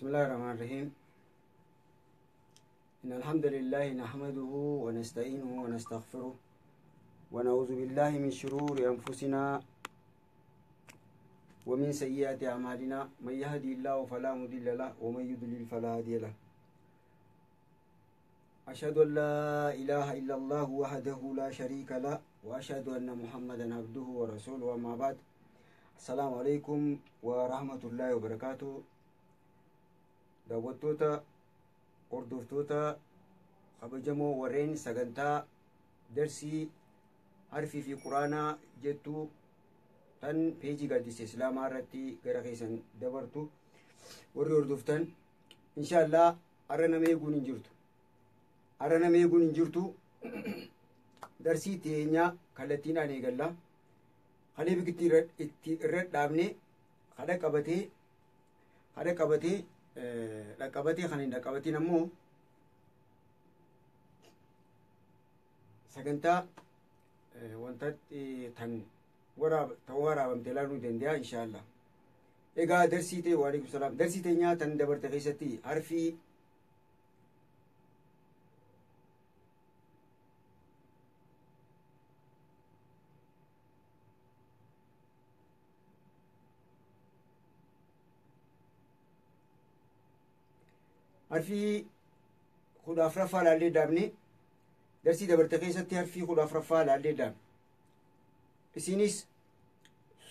بسم الله الرحمن الرحيم. إن الحمد لله نحمده ونستعينه ونستغفره ونعوذ بالله من شرور أنفسنا ومن سيئات أعمالنا، من يهدي الله فلا مضل له ومن يضلل فلا هادي له. أشهد أن لا إله إلا الله وحده لا شريك له وأشهد أن محمدا عبده ورسوله، أما بعد. السلام عليكم ورحمة الله وبركاته. Daawwattoota, hordoftoota kabajamoo, warreen sagantaa darsii harfii fi quraanaa jettu tan peejii Gaaddisa Islaamaa irratti gara keessan dabartu warri hordoftan, inshaallah har'a nama eeguun hin jirtu. Har'a nama eeguun hin jirtu. Darsii teenyaa kallattiidhaan eegalla. Kalee biqiltii itti irra dhaabne kadha qabatee dhaqqabatee, kan hin dhaqqabatin ammoo sagantaa wanta tan waraabamte ilaaluu ni danda'a, inshaallah. Egaa darsii ta'e, waalaikum salaam, darsii teenyaa tan dabarte keessatti harfii 14ffaa laallee daabne. Darsii dabarte keessatti harfii 14ffaa laallee daabne. Isinis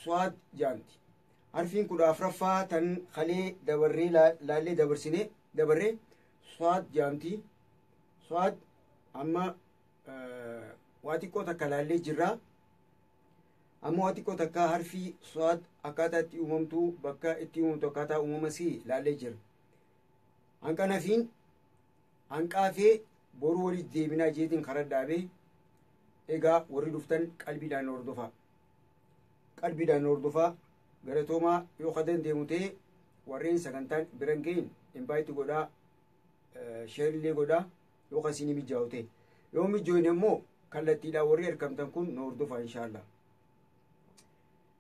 Swaad jaamti. Harfiin 14ffaa tan kalee dabarree laallee dabarsine dabarree Swaad jaamti. Swaad amma waa xiqqoo takka laallee jirra. Amma waa xiqqoo takka harfii Swaad akkaataa itti uumamtu, bakka itti uumamtu, akkaataa uumamasii laallee jira. Hanqanafiin hanqaafee boruu walitti deebinaa jeetiin karaa dhaabee. Egaa warri dhuftan qalbiidhaan hordofaa, qalbiidhaan hordofaa. Galatoomaa. Yoo ka dandeemu ta'e, warreen sagantaan biran gahin invite godhaa, share illee godhaa yoo kasiin mijaa'u ta'e. Yoo mijoone immoo kallattiidhaan warri argamtan kun nu hordofaa, inshaallah.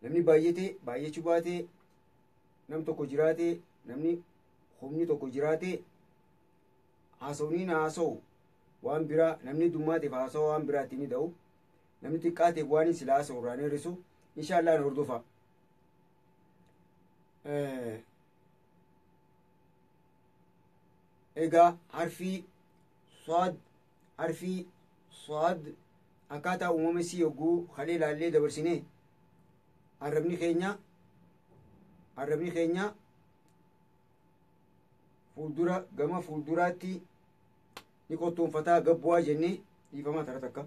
Namni baay'ate baay'achuu baate, nam tokko jiraate, namni humni tokko jiraate, haasawniin haasa'u waan biraa, namni dummaateef haasa'u waan biraatti ni ta'u, namni xiqqaateef waan sila haasa'u irraa ni hir'isu. Inshaallah nu hordofaa. Egaa harfii Swaad, harfii Swaad akkaataa uumama isii yogguu kalee ilaallee dabarsine, arrabni keenya fuuldura, gama fuulduraatti ni qottoonfataa gabbu'aa jennee. Dhiifamaa, tara takka.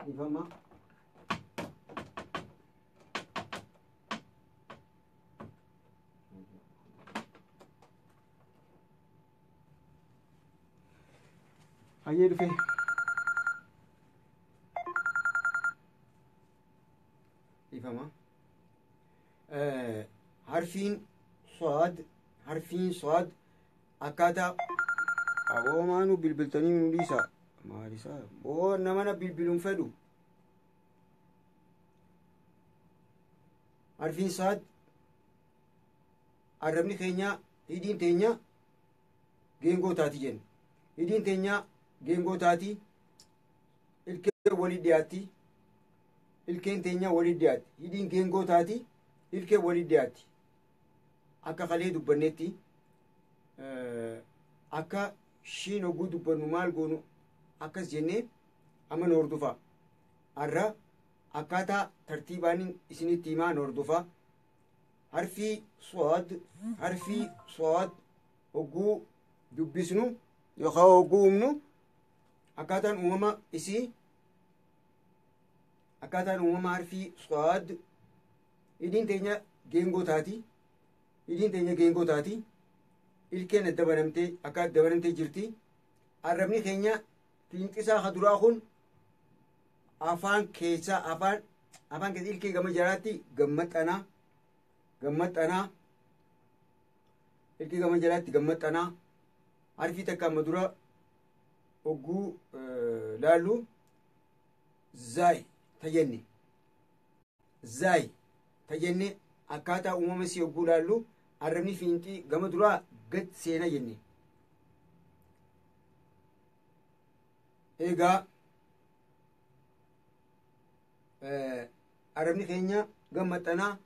Dhiifama. Hayyee, dhufe. Dhiifama. Harfiin Swaad, harfiin Swaad akkaataa aboomaanuu bilbiltanii nu dhiisa. Maal isaa boo nama na bilbiluun fedhu. Harfiin Swaad arrabni keenya, hidhiin teenya geengoo taati jenna. Hidhiin teenya geengoo taati. Ilkeen walii dhiyaatti. Ilkeen teenya walii dhiyaatti. Hidhiin geengoo taati. Ilkeen walii dhiyaatti. Akka kalee dubbannetti, akka shiin oguu dubbannu maal goonu akkas jennee, amma nu hordofaa. Har'a akkaataa tartiibaan isinitti himaa, nu hordofaa. Harfii Swaad, harfii Swaad hogguu dubbisnu yookaan hogguu uumnu, akkaataan uumama isii, akkaataan uumama harfii Swaad Hidhiin teenya geengoo taati. Hidhiin teenya geengoo taati. Ilkeen adda banamtee akka adda banamtee jirti. Arrabni keenya fiinxisaa kaduraa kun afaan keessaa afaan keessa ilkee gama jalaatti gammaxxanaa gammaxxanaa ilkee gama jalaatti gammaxxanaa. Harfii takka amma dura hogguu laallu zaay tayyenne, zaay tayyenne. Akkaataa uumama isii hogguu laallu arrabni fiinxii gama duraa gad seena jenne. Egaa arrabni keenya gammaxxanaa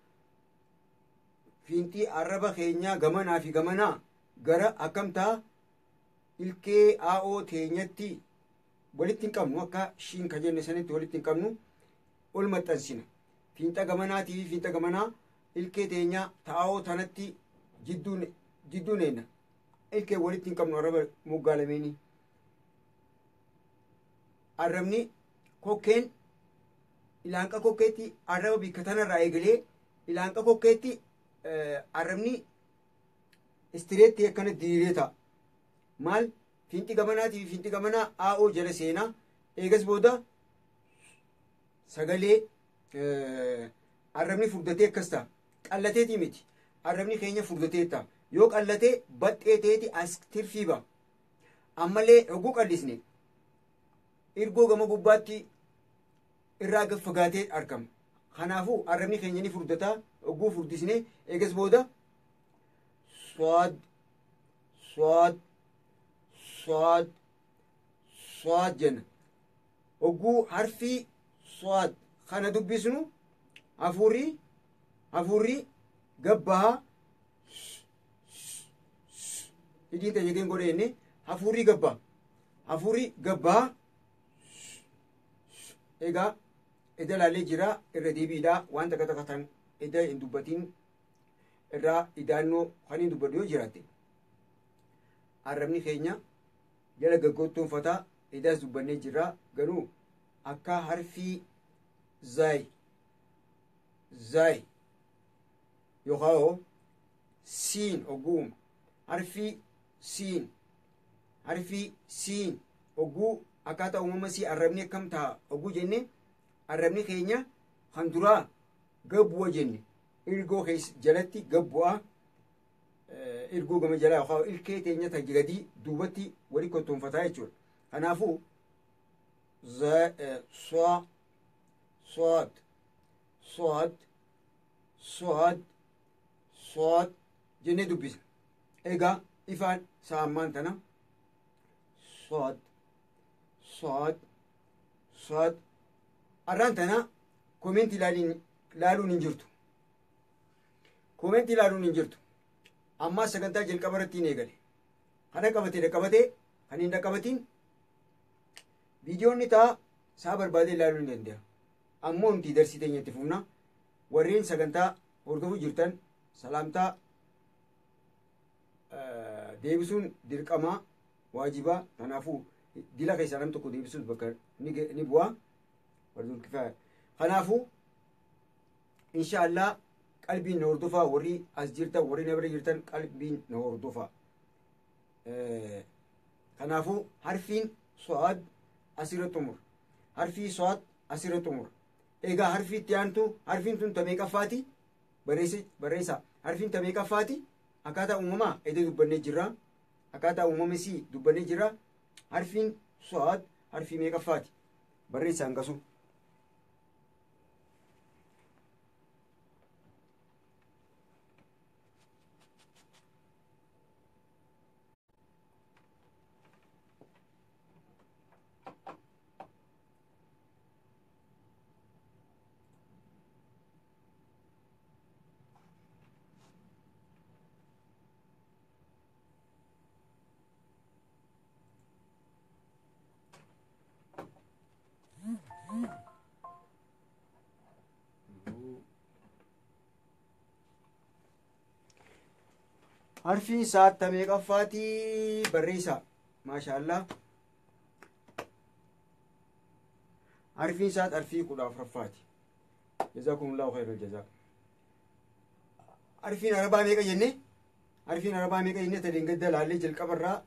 fiinxii arraba keenyaa gamanaa fi gamanaa gara akkam ta'a? Ilkee aa'oo teenyatti walitti hin qabnu, akka shiin ka jenne sanitti walitti hin qabnu, ol maxxansina. Fiinxa gamanaatii fi fiinxa gamanaa ilkee teenyaa taa'oo tanatti jidduu neenna. Ilkee walitti hin qabnu arraba moggaa lameenii. Arrabni kokkeen ilaanqa kokkeetti arraba bikka tanarraa eegalee ilaanqa kokkeetti arrabni istireetti akkana diriiree ta'a. Maal, fiinxi gamanaatii fi fiinxi gamanaa aa'oo jala seenaa. Eegas booda sagalee arrabni furdatee akkas ta'a. Qallateetii miti. Arrabni keenya furdatee ta'a. Yoo qallatee baxxee ta'eeti as tirfii ba'a. Ammallee hogguu qallisne irgoo gama gubbaatti irraa gad fagaatee argama. Kanaafuu arrabni keenya ni furdataa. Hogguu furdisne eegas booda swaad swaad swaad swaad jenna. Hogguu harfii swaad kana dubbisnu hafuurri gabbahaa, hidhiin teenya geengoo jenne, hafuurri gabbaa, hafuurri gabbaa. Egaa eda laalee jira, irra deebiidha. Waan takka takka tan eda hin dubbatin irraa idaannoo kan hin dubbadhu yoo jiraatte. Arrabni keenya jala gaggottoonfataa edaas dubbannee jirra. Garuu akka harfii zaay zaay yookaan siin hogguu harfii siin, harfii siin hogguu akkaataa uumama sii arrabni akkam ta'a hogguu jenne, arrabni keenya kan duraa gabbu'a jenne, irgoo keessa jalatti gabbu'a, irgoo gama jalaa yookaan ilkee teenya ta gadii duubatti wali kottoonfataa jechuudha. Kanaafuu soad soad soad soad jennee dubbisna. Egaa ifaan sa'ammaan tana soad soad soad. Arraan tana koomentii laaluun hin jirtu. Koomentii laaluun hin jirtu. Ammaa sagantaa jalqaba irratti hin eegale. Kana qabatee dhaqqabatee, kan hin dhaqqabatiin viidiyoon ni ta'a, isaa barbaadee ilaaluu ni danda'a. Ammoo nuti darsii teenya itti fufna. Warreen sagantaa hordofuu jirtan salaamtaa deebisuun dirqamaa waajibaa. Kanaafuu dila keessaa nam tokko deebisuus bakka ni bu'a. Kanaafuu inshaallah qalbiin na hordofaa, warri as jirtan, warri na bira jirtan qalbiin na hordofaa. Kanaafuu harfiin so'aad asirra xumura. Harfii so'aad asirra xumura. Egaa harfii itti aantu, harfiin tun tamee qaffaati? Barreessa. Harfiin tamee qaffaati? Akkaataa uumamaa edee dubbannee jirra. Akkaataa uumama isii dubbannee jirra. Harfiin so'aad harfii meeqaffaati? Barreessa hangasu. Harfiin sa'atta meeqaffaatii? Barreessa. Maashaallah. Harfiin sa'at harfii 14ffaati. Jazaakumullahu khairal jazaa. Harfiin arabaa meeqa jenne? Harfiin arabaa meeqa jenne? Tadeen gadda laallee jalqabarraa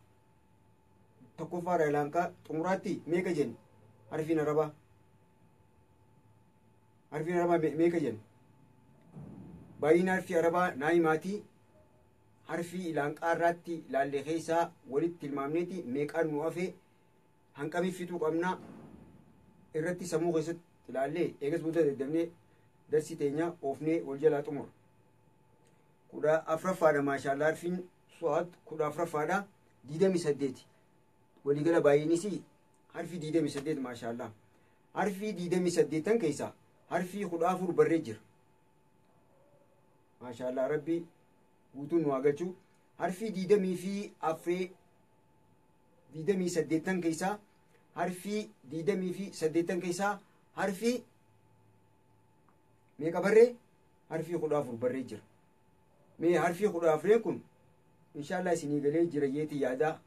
tokkoffaadha ilaanqaa xumuraatti meeqa jenne? Harfiin arabaa. Harfiin arabaa meeqa jenne? Baay'ina harfii arabaa naayimaatii harfii ilaanqaa irraatti laallee keessaa walitti tilmaamneeti meeqaan nu hafe hanqamii fixuu qabna irratti sammuu keessatti ilaallee eegas booda daddabnee darsii teenya oofnee wal jalaa xumura. 14ffaadha maashaallaa harfiin su'aat 14ffaadha 28 waliigala baay'inis harfii 28 maashaallaa. Harfii 28 keessaa harfii 14 barree jira. Maashaallaa rabbi guutuun nu haa galchu. Harfii diidamii fi afree 28 keessaa harfii 28 keessaa harfii meeqa barree? Harfii 14 barree jira. Mee harfii 14 kun inshaallah isinii galee jira jeeti yaadaa.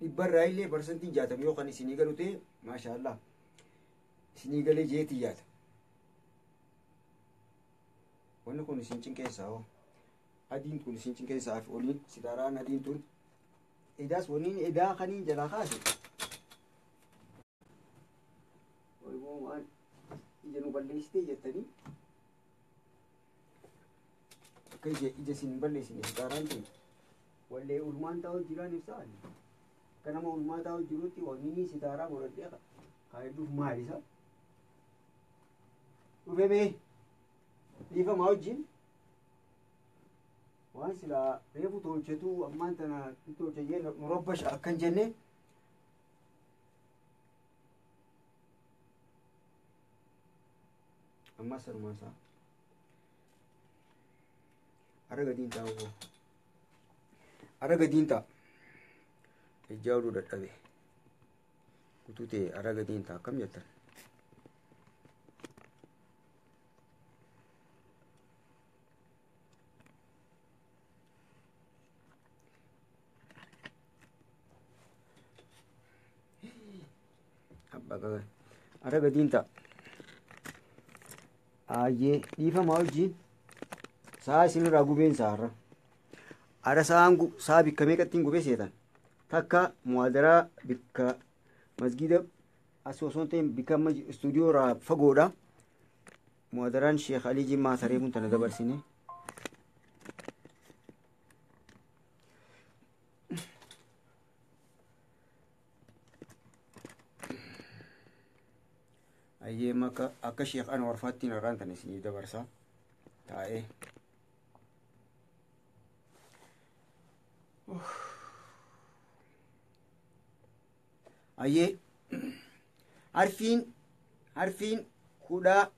Dhibbarraa illee 60% yoo kan isinii galu ta'e maashaallaa isinii galee jeeti yaada. Wanni kun isin cinqeessaa hoo? Adiin kun isin cinqeessaa fi oliin sitaaraan adiin tun edaas wanni edaa kaniin jalaa kaase. Wayimoo waan ija nu balleessitee jettanii akka ija isin balleessine sitaaraan tun wallee ulmaan taa'u jiraan ibsaa akka nama ulmaa taa'u jirutti wanni sitaaraa godhadhee kaayedduuf maal isa dhufe mee dhiifamaa wajjin waan silaa reefu tolchetu ammaan tana tolche jee nu rabbasha akkan jenne ammas sanumaan isaa ara gadiin taa'u ara gadiin ta'a ejjaa oduu dadhabe kutuu ta'e ara gadiin ta'a akkam jettan. Ara gadiin ta'a. Ayyee dhiifamaa wajjin sa'a isinirraa gubeen sa'arra. Ara sa'aan sa'a bikka meeqattiin gubee seetan? Takka muwaadaraa bikka masgiida as osoo hin ta'in bikka amma istuudiyoo irraa fagoodha. Muwaadaraan Sheekh Alii Jimmaa saree kun tana dabarsine. Ayyee maka akka Sheekh Anwar faattiin irraan tan isinii dabarsa taa'ee. Ayyee harfiin 14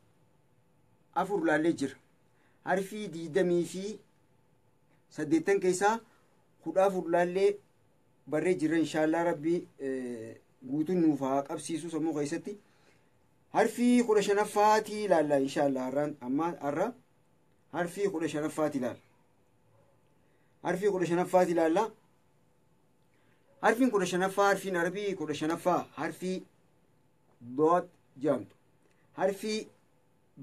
laallee jira. Harfii 28 keessaa 14 laallee barree jira inshaallah rabbi guutuun nuuf haa qabsiisu sammuu keessatti. Harfii 15ffaati ilaalla inshaallah har'aan amma har'a harfii 15ffaati ilaalla. Harfii 15ffaati ilaalla. Harfiin 15ffaa harfiin arabii 15ffaa harfii doot jedhamtu. Harfii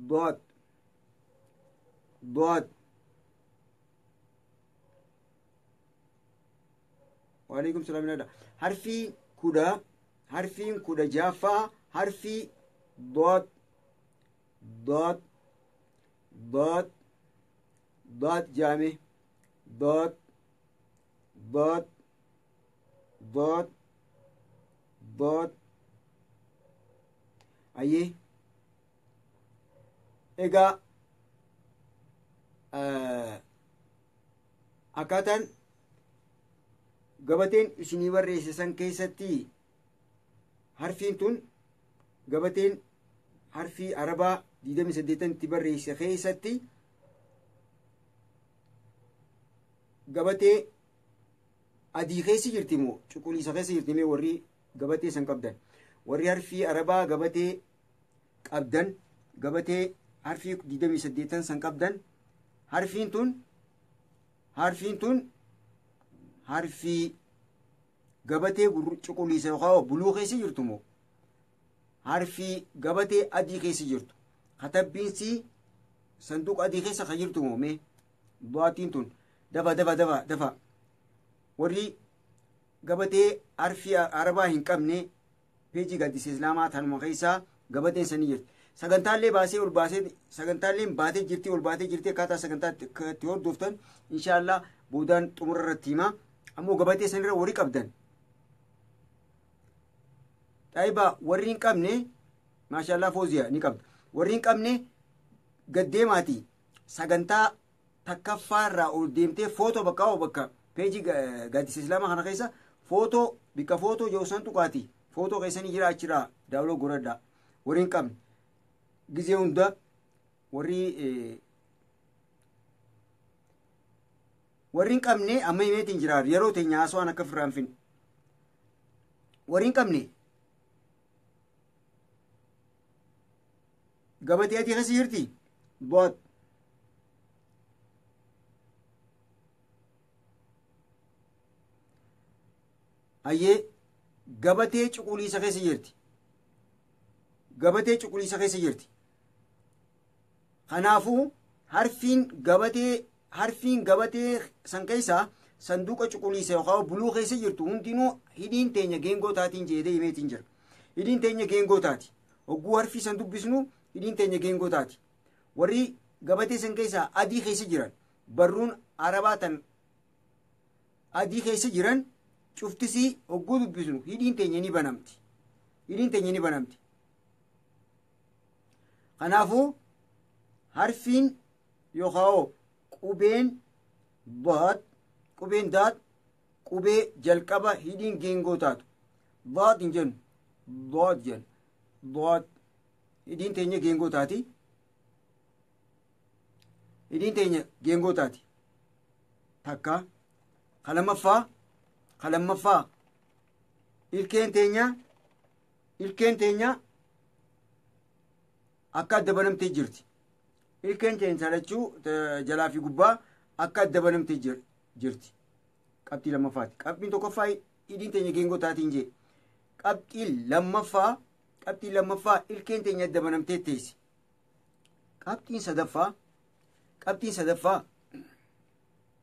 doot doot. Waalaikum salaam. Harfii harfiin 16ffaa harfii doot doot doot doot jaame doot doot doot doot. Ayyee egaa akkaataan gabateen isinii barreesse san keessatti harfiin tun gabateen harfii arabaa 28 barreesse keessatti gabatee adii keessa jirti moo cuquliisa keessa jirti mee warri gabatee san qabdan warri harfii arabaa gabatee qabdan gabatee harfii 28 san qabdan harfiin tun harfii gabatee cuquliisa yookaan buluu keessa jirtu moo harfii gabatee adii keessa jirtu katabbiinsi Sanduuqa adii keessa kan jirtu moo mee du'aatiin tun dafa dafa dafa dafa warri gabatee harfii arabaa hin qabne peejii gaaddisa islaamaa tanuma keessaa gabateen sanii jirti. Sagantaalee baasee ol baasee sagantaaleen baatee jirti ol baatee jirti akkaataa sagantaa itti hordoftan inshaallah boodaan xumura irratti hima. Ammoo gabatee sanirra warri qabdan. Xaayibaa warri hin qabne maashaallah fooziyaa ni qabda. Warri hin qabne gaddeemaati sagantaa takkaffaa irraa ol deemtee footoo bakka hoo bakka peejii gaaddisa islaamaa kana keessa footoo bikka footoo jiru san tuqaati footoo keessanii jira achirraa daawloo godhadhaa warri hin qabne gizee hunda warri warri hin qabne amma himeetiin jira yeroo teenya haasawaan akka firraan fin warri hin qabne gabatee adii keessa jirti boot ayyee gabatee cuquliisa keessa jirti gabatee cuquliisa keessa jirti kanaafuu harfiin gabatee san keessaa sanduuqa cuquliisa yookaan buluu keessa jirtu hundinuu hidhiin teenya geengoo taatiin jedhee himeetiin jira. Hidhiin teenya geengoo taati. Hogguu harfii san dubbisnu hidhiin teenya geengoo taati. Warri gabatee san keessaa adii keessa jiran barruun arabaa tan adii keessa jiran cuftisii hogguu dubbisnu hidhiin teenya ni banamti. Hidhiin teenya ni banamti. Kanaafuu harfiin yookaan qubeen baat qubeen daat qubee jalqaba hidhiin geengoo taatu baat hin jennu baat jennu baat hidhiin teenya geengoo taati hidhiin teenya geengoo taati takka kalammaffaa ilkeen teenya akka adda banamtee jirti. Ilkeen teenya lachuu jalaa fi gubbaa akka adda banamtee jirti. Qabxii lammaffaati. Qabxiin tokkoffaa hidhiin teenya geengoo taatiin jee. Qabxii lammaffaa ilkeen teenya adda banamtee teessi. Qabxiin sadaffaa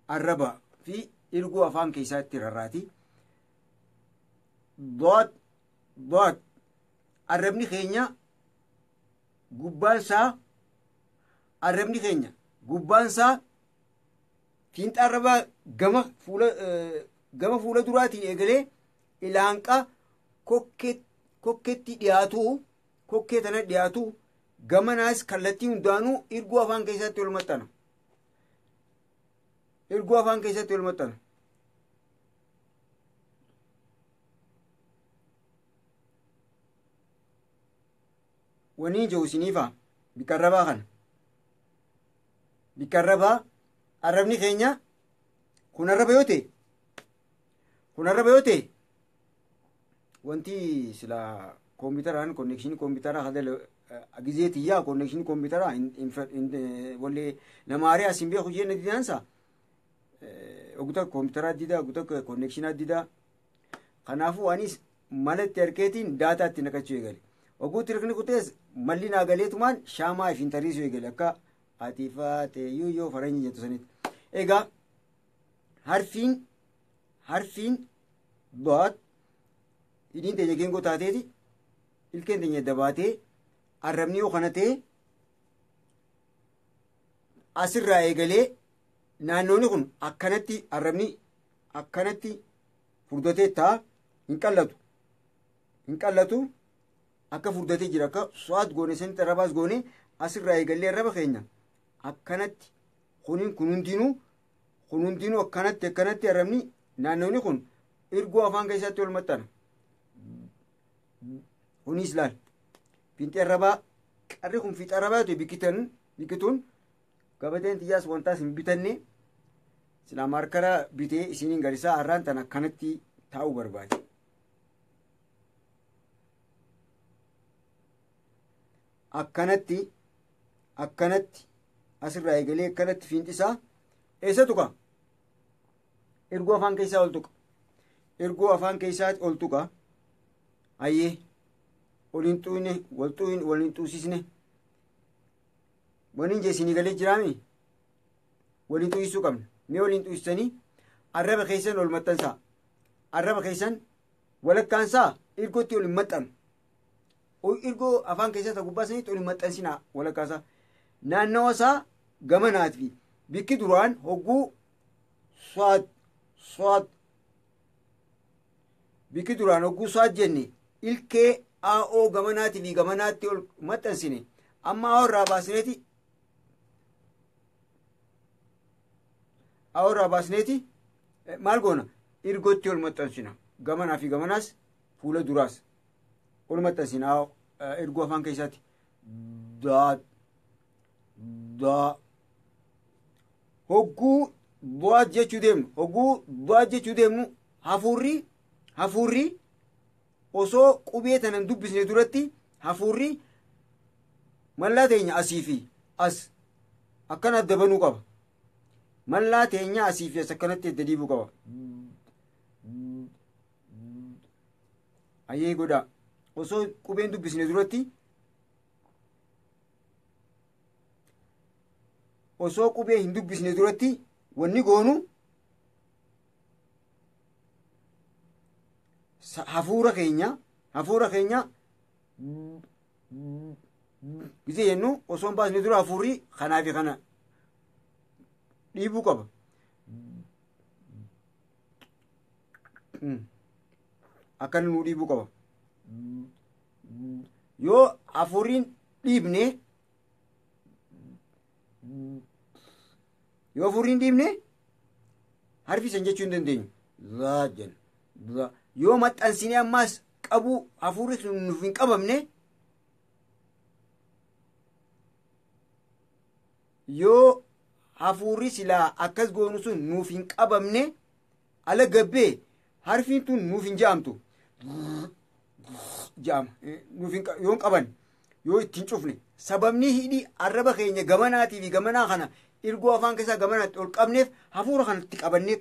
arraba fi irguu afaan keessaatti rarraati. Doot arrabni keenya gubbaan isaa arrabni keenya gubbaan isaa fiinxa arrabaa gama fuula duraatiin eegalee ilaanqa kokkeetti dhiyaatu kokkee tana dhiyaatu gamanaas kallattii hundaanuu irguu afaan keessatti ol maxxana. Irguu afaan keessatti ol maxxana. Waniin jiru isiniifaa bikka arrabaa kana. Bikka arrabaa arrabni keenya kun arraba yoo ta'e wanti sila kompiitaraan konnekshinii kompiitaraa hadala gizee tiyyaa konnekshinii kompiitaraa wallee nama aaree as hin beeku jenne didaansa oguta kompiitaraa didaa oguta konnekshinaa didaa kanaafuu anis malatti harkeetiin daataa itti naqachuu eegale. Oguu tirikni kutees malli naa galeetumaan shaamaa ifiin tariisuu eegale akka atiifaa ta'eyyuu yoo faranjii jettu sanitti. Egaa harfiin baat hidhiin teenya geengoo taateeti ilkeen teenya dabaatee arrabni yoo kana ta'e asirraa eegalee naannoonni kun akkanatti arrabni akkanatti furdatee ta'a hin qallatu akka furdatee jira akka so'aat goone sanitti arrabaas goone asirraa eegallee arraba keenya akkanatti kuniin kun hundinuu akkanatti arrabni naannoonni kun irguu afaan keessatti ol maxxana. Kunis laal fiinxee arrabaa qarri kun fiixa arrabaa ta'e bikituun gabateen xiyyaas wantaas hin bitanne silaa maarkara bitee isiniin gadisaa har'aan tan akkanatti taa'uu barbaade. Akkanatti asirraa eegalee akkanatti fiinxisaa eessa tuqa? Irguu afaan keessaa ol tuqa. Irguu afaan keessaa ol tuqa. Ayyee ol hin xuqne wal hin xuusisne. Waniin jeesinii galee jiraami waliin xu'isuu qabna. Mee waliin xu'istanii arraba keessan ol maxxansaa. Arraba keessan walakkaansaa irgootti ol hin maxxanu. Irgoo afaan keessaa ta gubbaa sanitti ol hin maxxansinaa walakkaasaa. Naannawa isaa gamanaati fi bikki duraan hogguu swaad swaad bikki duraan hogguu swaad jenne ilkee aa'oo gamanaatii fi gamanaatti ol maxxansine amma aa'oo irraa baasneeti aa'oo irraa baasneeti maal goona irgootti ol maxxansina gamanaa fi gamanaas fuula duraas ol maxxansina aa'oo ergoo afaan keessaatti daad daa hogguu du'aat jechuu deemnu hogguu du'aat jechuu deemnu hafuurri osoo qubee tanan dubbisne duratti hafuurri mallaa teenya asii fi as akkana adda banuu qaba. Mallaa teenya asii fi as akkanatti adda dhiibuu qaba. Ayyee godhaa osoo qubeen dubbisne duratti osoo qubee hin dubbisne duratti wanni goonu hafuura keenya gisee jennu osoo hin baasne dura hafuurri kanaa fi kana dhiibuu qaba. Akkana nuu dhiibuu qaba. Yoo hafuurriin dhiibne yoo hafuurriin dhiibne harfi san jechuu hin dandeenyu. Zaa jenna. Yoo maxxansinee ammaas qabuu hafuurri sun nuuf hin qabamne yoo hafuurri silaa akkas goonu sun nuuf hin qabamne ala gabbee harfiin tun nuuf hin je'amtu. Je'ama. Nuuf hin yoo hin qaban yoo ittiin cufne sababni hidhi arraba keenya gamanaatii fi gamanaa kana irgoo afaan keessaa gamanaatti ol qabneef hafuura kanatti qabannee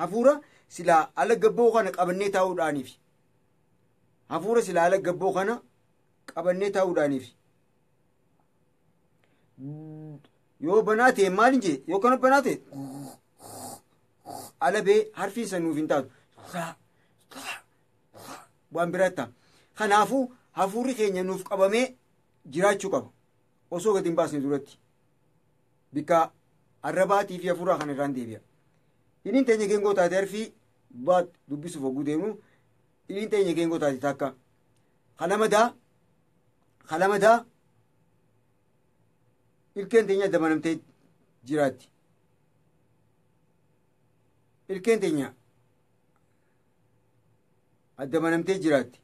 hafuura silaa ala gabboo kana qabannee taa'uudhaaniif hafuura silaa ala gabboo kana qabannee taa'uudhaaniif yoo banaa ta'e maal hin jee yoo kana banaa ta'e ala bee harfiin san nuuf hin taatu waan biraatti ta'a. Kanaafuu hafuurri keenya nuuf qabamee jiraachuu qaba osoo gadi hin baasne duratti bikka arrabaatii fi hafuuraa kana irraan deebi'a. Hidhiin teenya geengoo taate harfii baat dubbisuuf hogguu deemnu hidhiin teenya geengoo taate takka kalamadaa ilkeen teenya dabalamtee jiraatti. Ilkeen teenya adda banamtee jiraatti.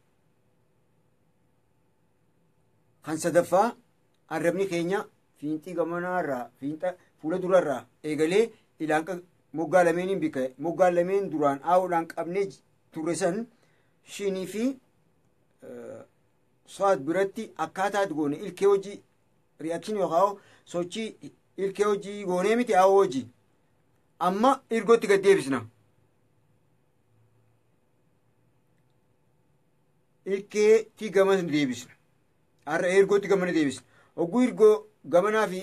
Kan sadaffaa arrabni keenya fiinxii gamanaarraa fiinxa fuula durarraa eegalee ilaan moggaa lameeniin bika moggaa lameen duraan aa'uudhaan qabnee turre san shinii fi so'aat biratti akkaataa goone ilkee hojii ri'aakshinii yookaan sochii ilkee hojii goonee miti aa'oo hojii amma irgootti gad deebisna. Ilkeetti gamas deebisna. Har'a ergootti gamana deebisna. Hogguu ergoo gamanaa fi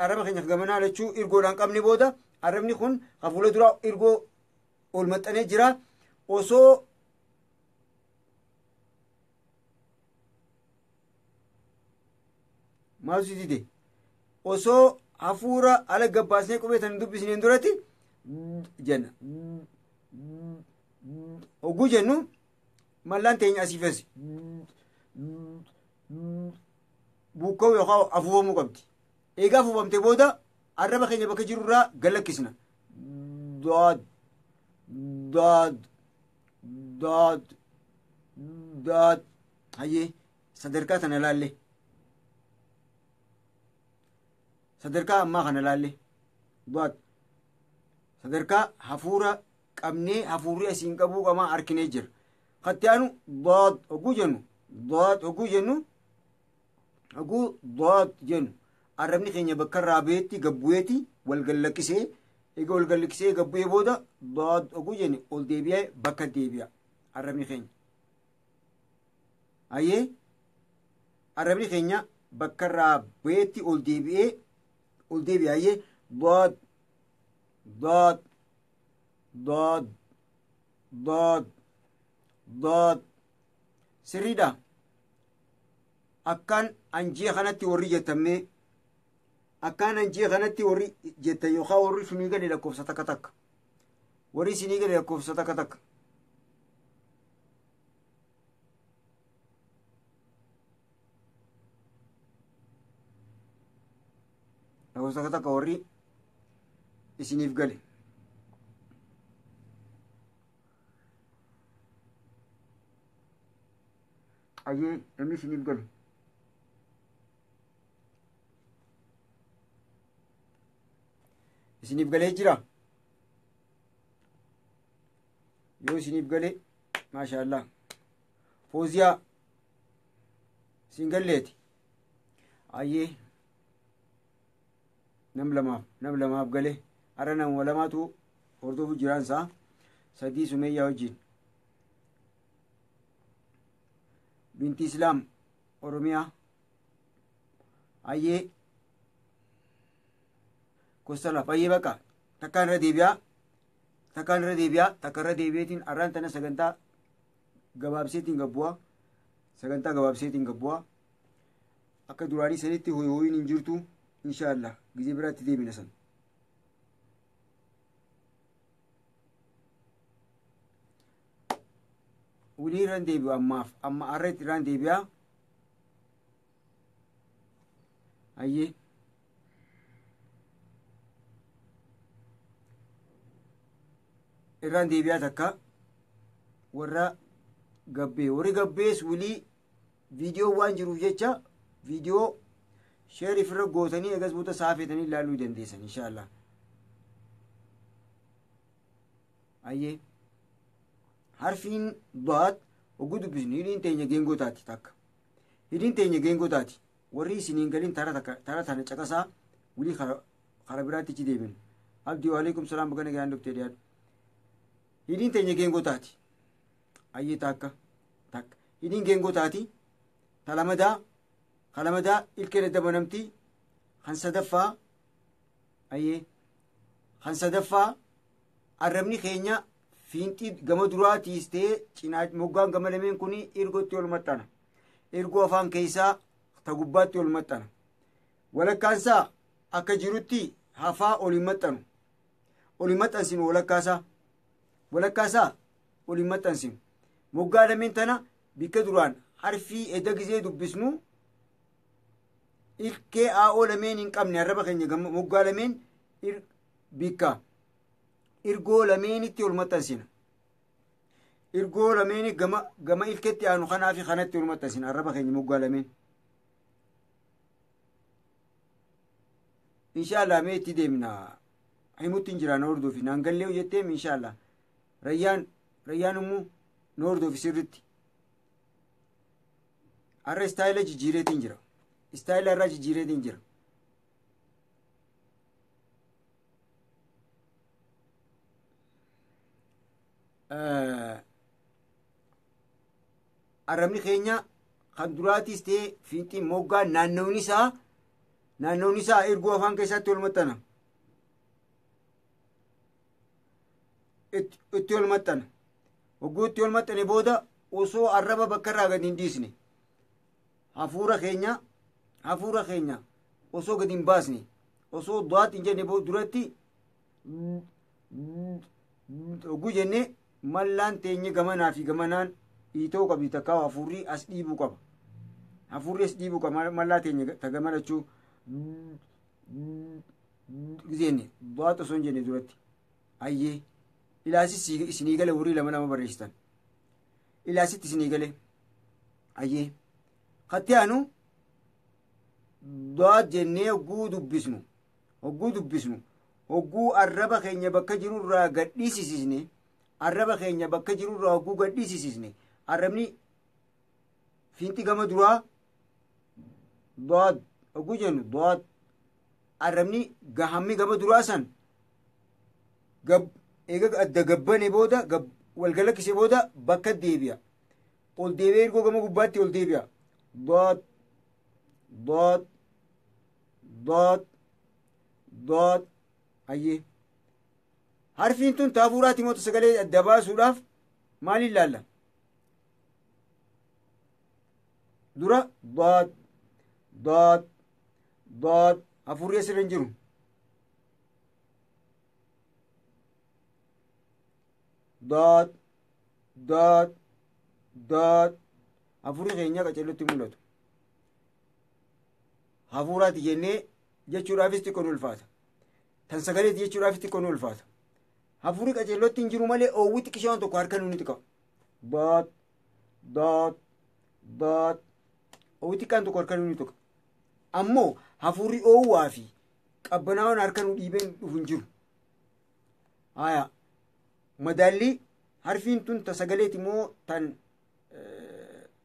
arraba keenyaaf gamanaa lachuu ergoodhaan qabne booda arrabni kun kan fuula duraa ergoo ol maxxanee jira. Osoo maaltu dide osoo hafuura ala gabbaasnee qubee tan dubbisneen duratti jenna. Hogguu jennu mallaan teenya asii fi asi buukka'uu yookaan afuufamuu qabdi. Egaa afuufamte booda arraba keenya bakka jirurraa galakkisna. Daad daad daad daad hayyee sadarkaa tana laalle. Sadarkaa ammaa kana laalle. Daad sadarkaa hafuura qabnee hafuurri asiin qabuu qamaa harkinee jira. Katti aanu daad hogguu jennu daad hogguu jennu hogguu daad jennu arrabni keenya bakka irraa baheetti gabbu'eeti wal gallakkisee egaa wal gallakkisee gabbu'ee booda daad hogguu jenne ol deebi'ee bakka deebi'a arrabni keenya. Hayyee arrabni keenya bakka irraa bu'eetti ol deebi'ee ol deebi'a. Ayyee dood dood dood dood dood sirriidha. Akkaan anjii kanatti warri jettammee akkaan anjii kanatti warri jettan yookaan warri isinii gale lakkoofsa takka takka warri isinii gale lakkoofsa takka takka. Lakkoofsa takka takka warri isiniif gale. Ayyee namni isiniif gale. Isiniif galee jira. Yoo isiniif gale maashaallah. Fooziyaa isin galleeti. Ayyee nam lamaaf gale. Har'a nama lamaatu hordofu jiraan isaa sadii Sumeeyyaa wajjin. Binti Islaam Oromiyaa. Ayyee Kostalaaf ayyee baqa takkaan irra deebi'aa takkaan irra deebi'aa takka irra deebi'eetiin har'aan tana sagantaa gabaabseetiin gabbu'aa sagantaa gabaabseetiin gabbu'aa akka duraanii sanitti hoyi hoyiin hin jirtu inshaallah gizee biraatti deebina san. Wulii irraan deebi'u ammaaf amma har'a irraan deebi'aa. Ayyee irraan deebi'aa takka warra gabbee warri gabbees wulii viidiyoo waan jiruuf jecha viidiyoo sheer ifirra gootanii eegas booda saafetanii ilaaluu dandeessan inshaallah. Ayyee harfiin daat hogguu dubbisnu hidhiin teenya geengoo taati takka hidhiin teenya geengoo taati warri isiniin galin tara takka tara tana caqasaa wulii kara biraatti ichi deebinu. Abdii waalaikum salaam baga nagaan dhuftee dhiyaadhu. Hidhiin teenya geengoo taati. Ayyee takka takka hidhiin geengoo taati talamadaa kalamadaa ilkeen adda banamti kan sadaffaa ayyee kan sadaffaa arrabni keenya fiinxii gama duraatiis ta'ee cinaa moggaan gama lameen kun ergootti ol maxxana. Ergoo afaan keessaa ta gubbaatti ol maxxana. Walakkaansaa akka jirutti hafaa ol hin maxxanu. Ol hin maxxansinu walakkaasaa. Walakkaasaa ol hin maxxansinu. Moggaa lameen tana bikka duraan harfii edda gizee dubbisnu ilkee aa'oo lameen hin qabne arraba keenya moggaa lameen bikka ergoo lameenitti ol maxxansina. Ergoo lameeni gama gama ilkeetti aanu kanaa fi kanatti ol maxxansina arraba keenya moggaa lameen. Inshaallah mee itti deemna. Himutti hin jira na hordofi naan gallee jetteem inshaallah. Rayyaan rayyaan immoo na hordofi sirritti. Har'a istaayila jijjiireetiin jira. Istaayila irraa jijjiireetiin jira. Arrabni keenya kan duraatiis ta'ee fiinxiin moggaa naannawni isaa ergoo afaan keessatti ol maxxana. Itti ol maxxana. Hogguu itti ol maxxane booda osoo arraba bakka irraa gadi hin dhiisne hafuura keenya osoo gadi hin baasne osoo du'aatti hin jenne duratti hogguu jennee mallaan teenye gamanaa fi gamanaan dhiitoo qabdi takkaa hafuurri as dhiibuu qaba. Hafuurri as dhiibuu qaba mallaa teenye ta gamanachuu jenne du'aatti osoo hin jenne duratti. Ayyee ilaasis isinii gale warri lama lama barreessitan. Ilaasitti isinii gale. Ayyee katti aanu du'aat jennee hogguu dubbisnu hogguu arraba keenya bakka jirurraa gadhiisisne arraba keenya bakka jirurraa hogguu gadhiisisne arrabni fiinxi gama duraa du'aat hogguu jennu du'aat arrabni gahammi gama duraa san eega adda gabbane booda wal galakkise booda bakka deebi'a. Ol deebi'ee ergoo gama gubbaatti ol deebi'a. Du'aat Dood, dood, dood. Hayyee, harfiin tun taafuuraati moo sagalee adda baasuudhaaf maaliin laalla? Dura dood, dood, dood. Hafuurri asirra hin jiru. Dood, dood, dood. Hafuurri keenya qacellutti mul'atu. Hafuuraati jennee jechuudhaafis xiqqoo nu ulfaata. Tan sagaleeti jechuudhaafis xiqqoo nu ulfaata. Hafuurri qacellotti hin jiru malee oowwi xiqqishaan tokko harka nuuni xiqa. Dood, dood, dood. Oowwi xiqqaan tokko harka nuuni tuqa. Ammoo hafuurri oowwaa fi qabbanaawwan harka nu dhiibeen dhufu hin jiru. Haya, madaalli harfiin tun ta sagaleeti moo tan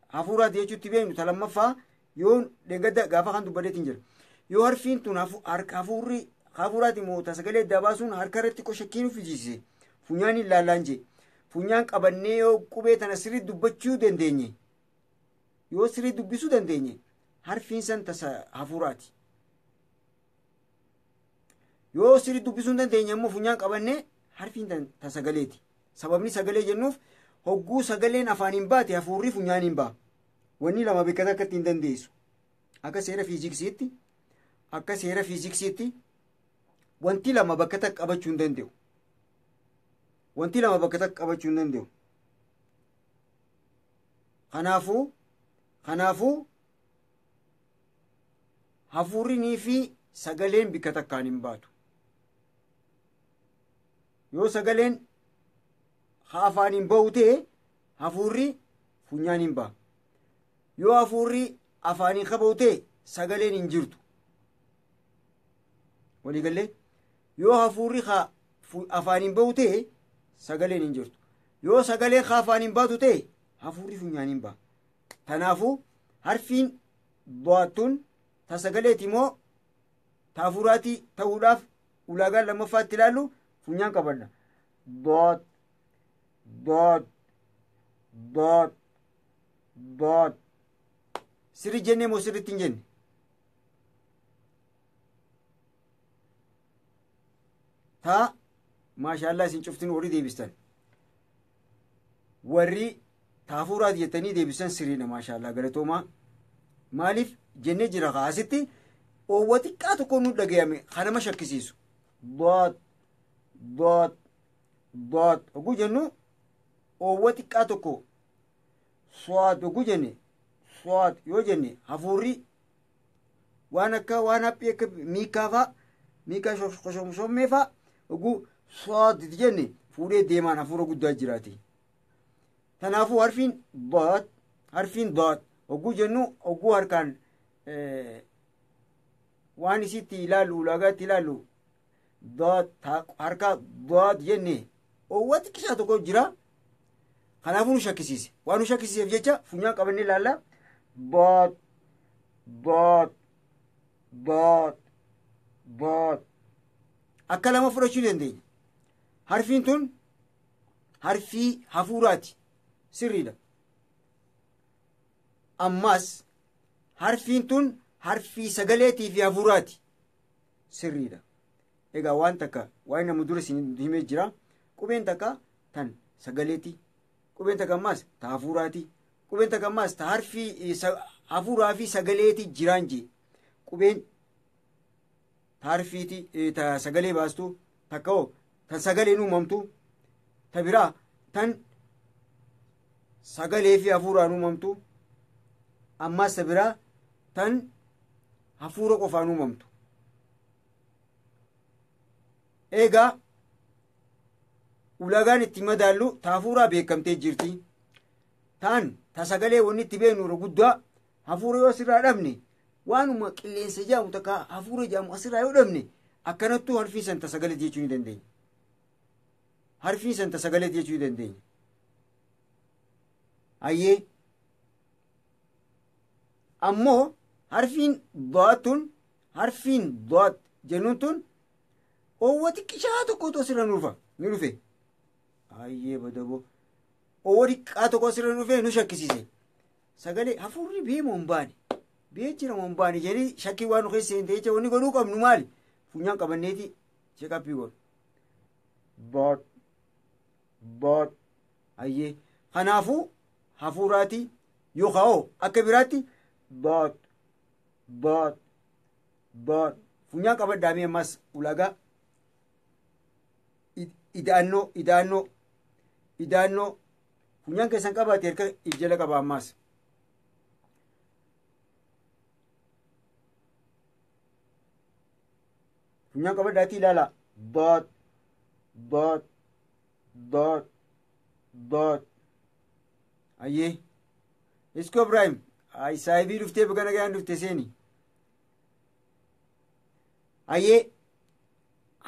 hafuuraati jechuutti beeknu ta lammaffaa yoo dheengadda gaafa kan dubbadeetiin jira. Yoo harfiin tun hafuurri hafuuraati moo ta sagalee adda baasuun harka irratti qoshakkiin fijisiise, funyaan hin laallaan jee. Funyaan qabannee yoo qubee tana sirrii dubbachuu dandeenye, yoo sirrii dubbisuu dandeenye, harfiin san tasa hafuuraati. Yoo sirrii dubbisuu hin dandeenye ammoo funyaan qabannee, harfiin ta sagaleeti. Sababni sagalee jennuuf, hogguu sagaleen afaaniin baate hafuurri funyaaniin ba'a. Wanni lama bakka takkatti hin dandeessu. Akka seera fiiziksiitti, akka seera fiiziksiitti wanti lama bakka takka qabachuu hin danda'u. Wanti lama bakka takka qabachuu hin danda'u. Kanaafuu hafuurrinii fi sagaleen bakka takkaan hin baatu. Yoo sagaleen afaaniin bahu ta'e, hafuurri funyaaniin baha. Yoo hafuurri afaaniin qabahu ta'e, sagaleen hin jirtu. Waliigallee? Yoo hafuurri afaaniin bahu ta'e, sagaleen hin jirtu. Yoo sagaleen afaaniin baatu ta'e, hafuurri funyaaniin baha. Kanaafuu harfiin do'attuun ta sagaleeti moo ta hafuuraatii ta'uudhaaf ulaagaan lammaffaatti ilaallu funyaan qabadha. Doot, doot, doot, doot. Sirri jennee moo sirritti hin jenne? Taa maashaallaa, isin cuftin warri deebistan. Warri ta hafuuraati jettanii deebisan sirriidha, maashaallaa, galatoomaa. Maaliif jennee jira asitti oowwa xiqqaa tokko nu dhagayame kan nama shakkisiisu. Doot, doot, doot hogguu jennu oowwa xiqqaa tokko, so'aat hogguu jenne, so'aat yoo jenne, hafuurri waan akka waan haphii akka miikaa faa, miikaa shommee faa hogguu so'aat jenne fuudhee deemaan hafuura guddaa jiraati. Kanaafuu harfiin doot, harfiin doot hogguu jennu, hogguu harkaan waan isitti ilaallu, ulaagaatti ilaallu, doot harka doot jenne oowwa xiqqishaa tokko jira. Kanaafuu nu shakkisiise. Waan nu shakkisiiseef jecha funyaan qabannee ilaalla. Doot, doot, doot, doot. Akka lama fudhachuu dandeenya. Harfiin tun harfii hafuuraati. Sirriidha. Ammas harfiin tun harfii sagaleetii fi hafuuraati. Sirriidha. Egaa waan takka waan nama dura isin himee jira. Qubeen takka tan sagaleeti. Qubeen takka ammas ta hafuuraati. Qubeen takka ammas ta harfii hafuuraa fi sagaleeti jiraan jee. Qubeen ta harfiiti ta sagalee baastu takka hoo tan sagaleen uumamtu, ta biraa tan sagalee fi hafuuraan uumamtu, ammas ta biraa tan hafuura qofaan uumamtu. Egaa ulaagaan itti madaallu ta hafuuraa beekamtee jirti. Taan ta sagalee wanni itti beeknu irra guddaa hafuura yoo asirraa dhabne, waanuma qilleensa jedhamu takka hafuura jedhamu asirraa yoo dhabne, akkanattuu harfii san ta sagalee jechuu ni dandeenya. Harfii san ta sagalee jechuu ni dandeenya. Hayyee, ammoo harfiin do'atun, harfiin do'at jennuun tun oowwa xiqqishaa tokkotu asirra nu dhufa ni dhufe. Hayyee, badaboo, oowwa xiqqaa tokko asirra nu dhufe nu shakkisiise. Sagalee hafuurri beemoo hin baane. Biyya jira moo hin baane jedhanii shakkii waan nu keessa seente jecha wanni godhuu qabnu maali? Funyaan qabanneeti check-upii godhu. Boot boot hayyee kanaafuu hafuuraati yookaan hoo akka biraatti boot boot boot funyaan qabadhaamee ammas ulaagaa ida'annoo ida'annoo ida'annoo funyaan keessan qabaate harka if jala qaba ammaas. Funyaan qabadhaatii ilaala. Boot boot boot boot hayyee Iskoo Ibrahim ay saahibii dhuftee baga nagaan dhufte seeni. Hayyee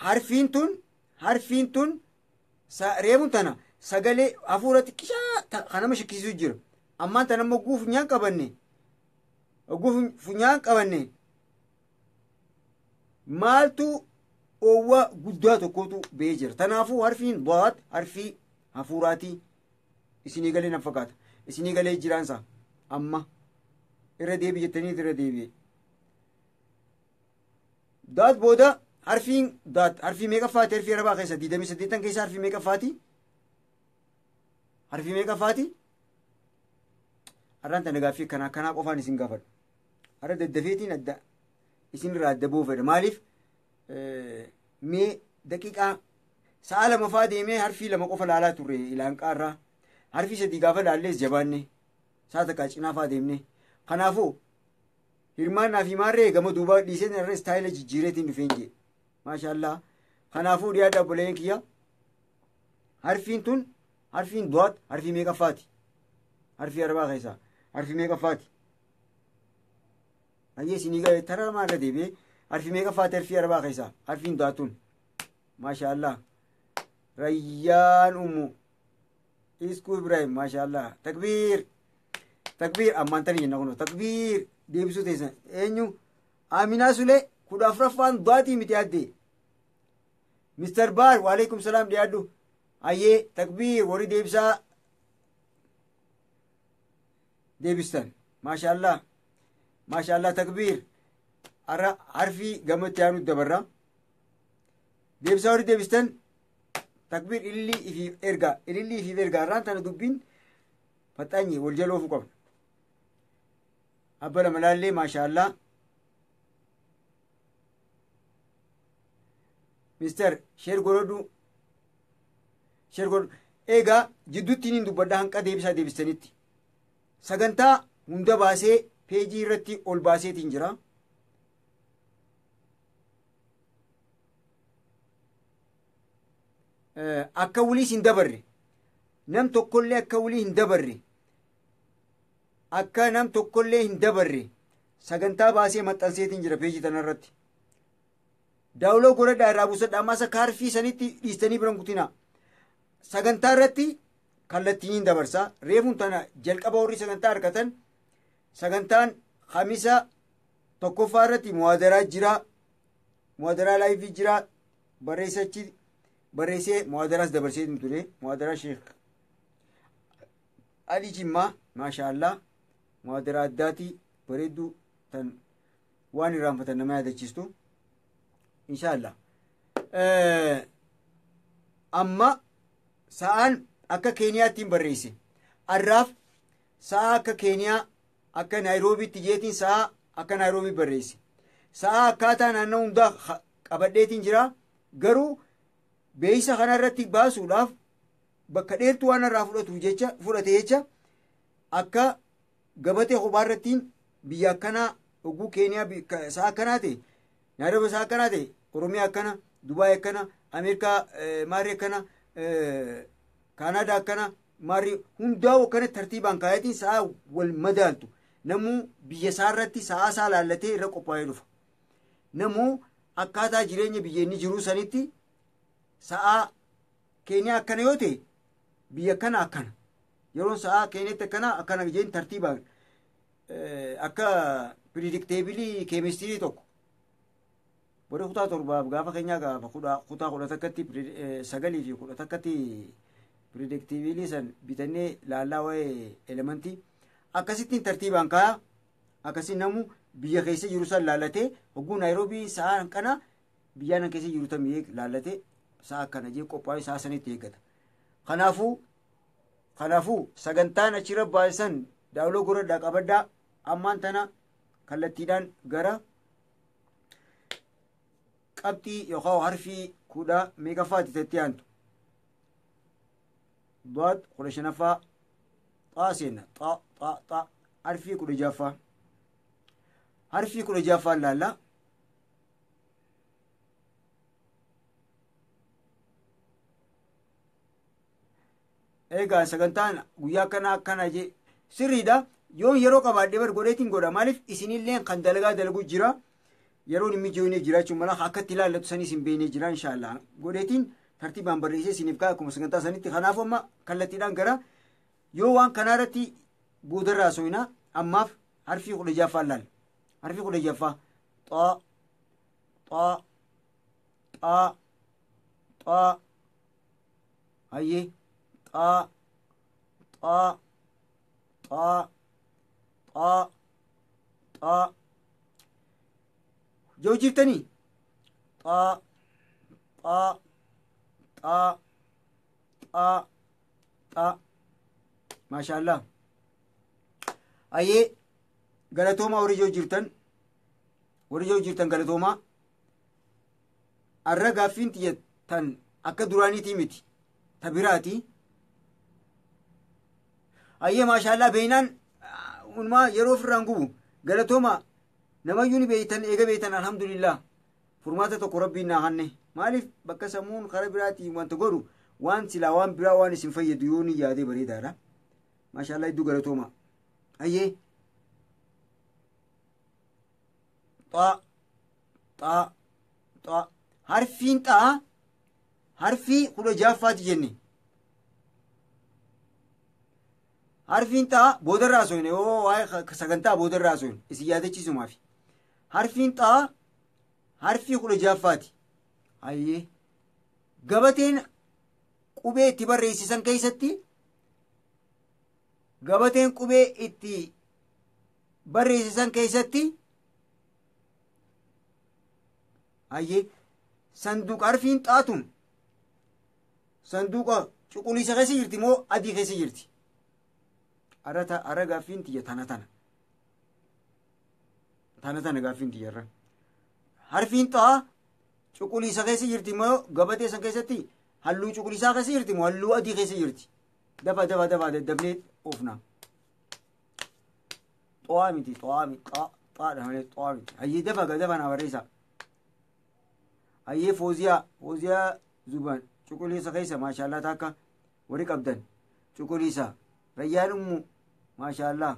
harfiin tun reemuun tana sagalee hafuura xiqqishaa kan nama shakkisiisu jira. Ammaan tana immoo hogguu funyaan qabanne maaltu oowwa guddaa tokkotu ba'ee jira. Tanaafuu harfiin baat harfii hafuuraatii isinii galee na fakkaata. Isinii galee jiraansa amma irra deebi jettanii irra deebi'e. Daat booda harfiin daat harfii meeqaffaati harfii arabaa keessa 28 keessa harfii meeqaffaati? Harfii meeqaffaati? Har'aan tana gaaffii kanaa kanaa qofaan isin gaafadha. Har'a daddafeetiin adda isin irraa adda bu'uu fedha. Maaliif mee daqiiqaa sa'a lama faa deemee harfii lama qofa laalaa turre ilaanqaa irraa. Harfii sadii gaafa laallees jabaanne sa'a takkaa cinaa faa deemne. Kanaafuu hirmaannaa fi maarree gama duubaa dhiisee irra istaayila jijjiireetiin dhufeen jee. Maashaallah. Kanaafuu dhiyaadha obboleeyyan kiyya. Harfiin tun harfiin du'aat harfii meeqaffaati? Harfii arbaa keessaa harfii meeqaffaati? Hayyee isinii galee taraa maarra deebi'ee harfii meeqaffaati harfii arbaa keessaa harfiin du'aat tun? Maashaallah. Rayyaan Ummu Iskuu Ibrahim maashaallah. Takbiir. Takbiir ammaan tani jenna kun takbiir deebisuu teessan eenyu Aminaa Sulee 14ffaan du'aatii miti addee. Mister Baar waalaikum salaam dhiyaadhu. Hayyee takbiir warri deebisaa deebistan maashaallah maashaallah takbiir har'a harfii gamatti aanu dabarra deebisaa warri deebistan takbiir ilillii ifiif ergaa ilillii ifiif ergaa har'aan tana dubbiin faxaanyi wal jala oofuu qabna. Abba lama laallee maashaallah. Mister share godhadhu share godhu egaa jidduutti niin dubbadha hanqa deebisaa deebistanitti. Sagantaa hunda baasee peejii irratti ol baaseetiin jira. Akka waliis hin dabarre nam tokkollee akka walii hin dabarre akka nam tokkollee hin dabarre sagantaa baasee maxxanseetiin jira peejii tanarratti. Download godhadhaa irraa buusadhaa ammas akka harfii sanitti dhiistanii biran kutinaa. Sagantaa irratti kallattiin dabarsa. Reefuun tana jalqaba warri sagantaa argatan sagantaan Kamisa tokkoffaa irratti muwaadaraa jira. Muwaadaraa live jira. Barreessachi barreessee muwaadaraas dabarsee ture. Muwaadaraa Sheekh Ali Jimmaa maashaallah muwaadaraa addaatii bareedduu tan waan irraanfatan nama yaadachiistu. Inshaallah. Amma sa'aan akka Keeniyaatti barreesse. Arraaf sa'a akka Keeniyaa akka Naayiroobiitti jeetiin sa'a akka Naayiroobii barreesse. Sa'a akkaataa naannoo hundaa qabadheetiin jira. Garuu beeysa kanarratti baasuudhaaf bakka dheertuu waan irraa fudhatuuf jecha fudhate jecha akka gabatee kophaa irrattiin biyya akkanaa oguu Keeniyaa sa'a akkanaa ta'e Naayiroobii sa'a akkanaa ta'e Oromiyaa akkana Dubaay akkana Ameerikaa maarri akkana Kaanaadaa akkana maarri hundaa'u akkana tartiibaan kaayatiin sa'a wal madaaltu namuu biyya isaa irratti sa'a isaa laallatee irra qophaa'ee dhufa. Namuu akkaataa jireenya biyya inni jiruu sanitti sa'a Keeniyaa akkana yoo ta'e biyya akkana akkana yeroon sa'a Keeniyaatti akkana akkana jeen tartiibaan akka periodic table keemistirii tokko bori kutaa torbaaf gaafa keenyaa gaafa kutaa 11tti sagalii fi 11tti periodic table san bitannee laallaa waa'ee elementii akkasittiin tartiibaan kaaya. Akkasii namu biyya keessa jiru san laallatee hogguu Naayiroobii sa'a kana biyya nan keessa jiru tamii laallatee sa'a akkana jee qophaa'ee sa'a sanitti eeggata. Kanaafuu sagantaan achirra baasisan daawuloo godhadhaa qabadhaa. Ammaan tana kallattiidhaan gara qabxii yookaan harfii kudha meeqaffaati itti aantu. Du'aat 15ffaa xaa seenna, xaa xaa xaa, harfii 16ffaa. Harfii 16ffaa ilaalla. Egaa sagantaan guyyaa akkana akkana jee sirriidha. Yoon yeroo qabaadhee bar godheetiin godha. Maaliif isinillee kan dalagaa dalagu jira. Yeroon hin mijoofneef jiraachuu mala, akka itti ilaallatu sanis hin beeknee jira inshaallah. Godheetiin tartiibaan barreessee isiniif ka'a akkuma sagantaa sanitti. Kanaafuu amma kallattiidhaan gara yoo waan kanaa irratti boodarraa so'inaa, ammaaf harfii 16ffaa ilaalla. Harfii 16ffaa xaa xaa xaa xaa, hayyee, xaa xaa xaa xaa xaa yoo jirtanii xaa xaa xaa xaa xaa, maashaallah. Hayyee, galatoomaa warri yoo jirtan, warri yoo jirtan galatoomaa. Arra gaaffiin tiyya tan akka duraaniitii miti, ta biraati. Hayyee, maashaallah, beeynaan unumaa yeroo ofirraan gubu. Galatoomaa, namayyuu ni beeytan. Eega beeytan, alhamdulillah, furmaata tokko rabbiin naa hanne. Maaliif bakka sammuun karaa biraatiin wanta godhu, waan silaa waan biraa waan isin fayyadu yoo ni yaadee bareedaadha. Maashaallah, hedduu galatoomaa. Hayyee, xaa xaa xaa, harfiin xaa harfii 16ffaati jenne. Harfiin xaa boodarraa soyne, yoo waa'ee sagantaa boodarraa soyne isin yaadachiisumaafi. Harfiin xaa harfii 16ffaati. Hayyee, gabateen qubee itti barreessisan keessatti, gabateen qubee itti barreessisan keessatti, hayyee, sanduuqa harfiin xaatun sanduuqa cuquliisa keessa jirti moo adii keessa jirti? Arra gaaffiin tiyya tana tana tana tana gaaffiin tiyya irra. Harfiin xaa cuquliisa keessa jirti moo, gabatee san keessatti halluu cuquliisaa keessa jirti moo halluu adii keessa jirti? Dafa dafa dafa, daddafnee oofna. Xo'aa miti, xo'aa miti, xaa xaadha malee xo'aa miti. Hayyee, dafa ga, dafa naa barreessa. Hayyee, Fooziyaa, Fooziyaa Zuban, cuquliisa keessa, maashaallah. Takka warri qabdan cuquliisa. Rayyaan Ummu, maashaallah.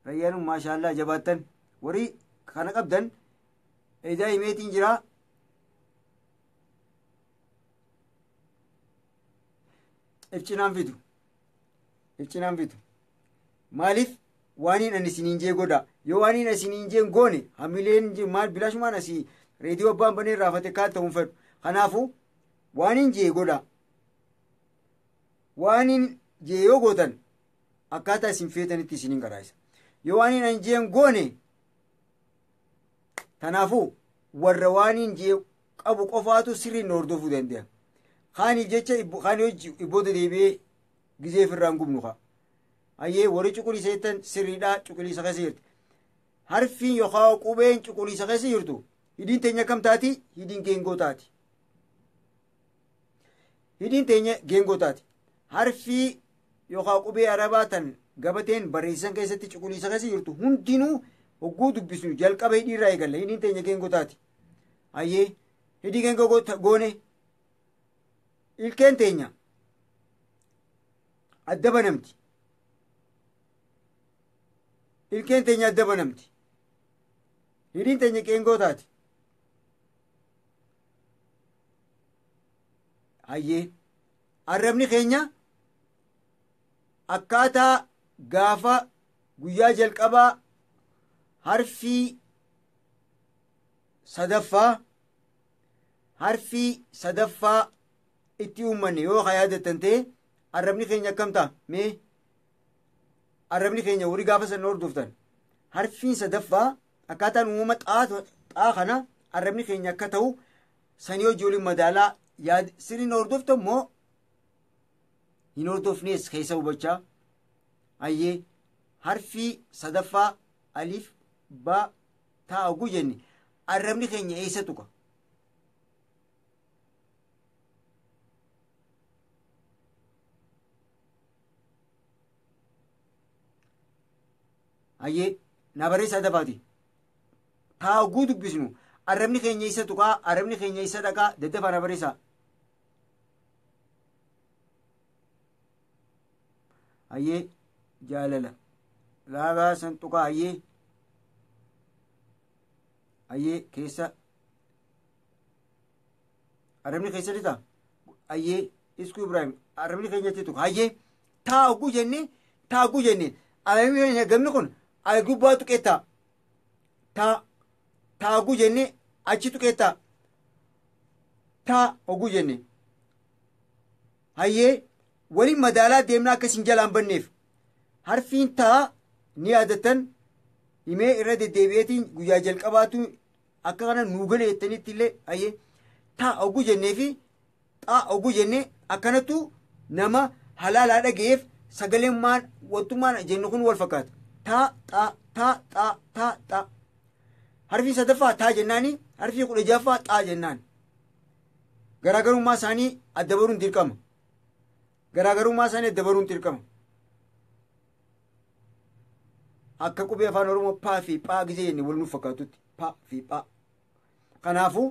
Rayyaan Ummu, maashaallah, jabaattan warri kana qabdan. Edaa himeetiin jira. Ifcinaan fidu, ifcinaan fidu. Maaliif waaniin ani isiniin jee godha? Yoo waaniin isiniin jeen goone, hamileen maal bilaashumaan asii reediyoo abbaan banee raafate kaan ta'uun fedhu. Kanaafuu waaniin jee godha. Waaniin jee yoo gootan akkaataa isin feetanitti isiniin qaraayisa. Yoo waaniin ani jeen goone, kanaafuu warra waaniin jee qabu qofaatu sirriin hordofuu danda'a. Kaaniif jecha kaanii hojii ibbooda deebi'ee gizee ofirraan gubnu kaa. Hayyee, warri cuquliisa jettan sirriidhaa, cuquliisa keessa jirti. Harfiin yookaan qubeen cuquliisa keessa jirtu hidhiin teenya kam taati? Hidhiin geengoo taati. Hidhiin teenya geengoo taati. Harfii yookaan qubee arabaa tan gabateen barreessan keessatti cuquliisa keessa jirtu hundinuu hogguu dubbisnu jalqaba hidhii irraa eegalla. Hidhiin teenya geengoo taati. Hayyee, hidhii geengoo goone, ilkeen teenya adda banamti. Ilkeen teenya adda banamti. Hidhiin teenya geengoo taati. Hayyee, arrabni keenya akkaataa gaafa guyyaa jalqabaa harfii sadaffaa, harfii sadaffaa itti uummanne yoo ka yaadattan ta'e, arrabni keenya akkam ta'a? Mee arrabni keenya warri gaafa san hordoftan Harfiin sadaffaa akkaataan uumama xaa kana arrabni keenya akka ta'u sanii hojii waliin madaalaa yaad sirriin hordofta immoo hin hordofnees keessa hubachaa. Ayyee harfii sadaffaa alif ba taa oguu jenne arrabni keenya eessa tuqa? Ayyee na barreessaa dafaati. Taa oguu dubbisnu arrabni keenya eessa tuqaa? Arrabni keenya eessa dhaqaa? Daddafaa na barreessaa. Ayyee jaalala laagaa san tuqaa. Ayyee ayyee keessa arrabni keessa lixaa. Ayyee iskuu Ibrahim arrabni keenyatti tuqa. Ayyee taa oguu jenne, taa oguu jenne arrabni keenya gamni kun gubbaa tuqeetta. Taa taa oguu jenne achi tuqeetta. Taa oguu jenne. Hayyee waliin madaalaa deemnaa akka isin jalaan banneef harfiin taa ni yaadattan himee irra deddeebi'eetiin guyyaa jalqabaatu akka kana nuu gale jettanitti illee. Hayyee taa oguu jennee fi xaa oguu jennee akkanattu nama halaalaa dhaga'eef sagaleen maan wantummaan jennu kun wal fakkaata. Taa xaa taa xaa taa xaa. Harfii sadaffaa taa jennaani, harfii 16ffaa xaa jennaan. Garaagarummaa isaanii adda baruun dirqama. Garaagarummaa isaanii adda baruun dirqama. Akka qubee afaan Oromoo paa fi phaa gisee jenne wal nuuf fakkaatutti paa fi phaa. Kanaafuu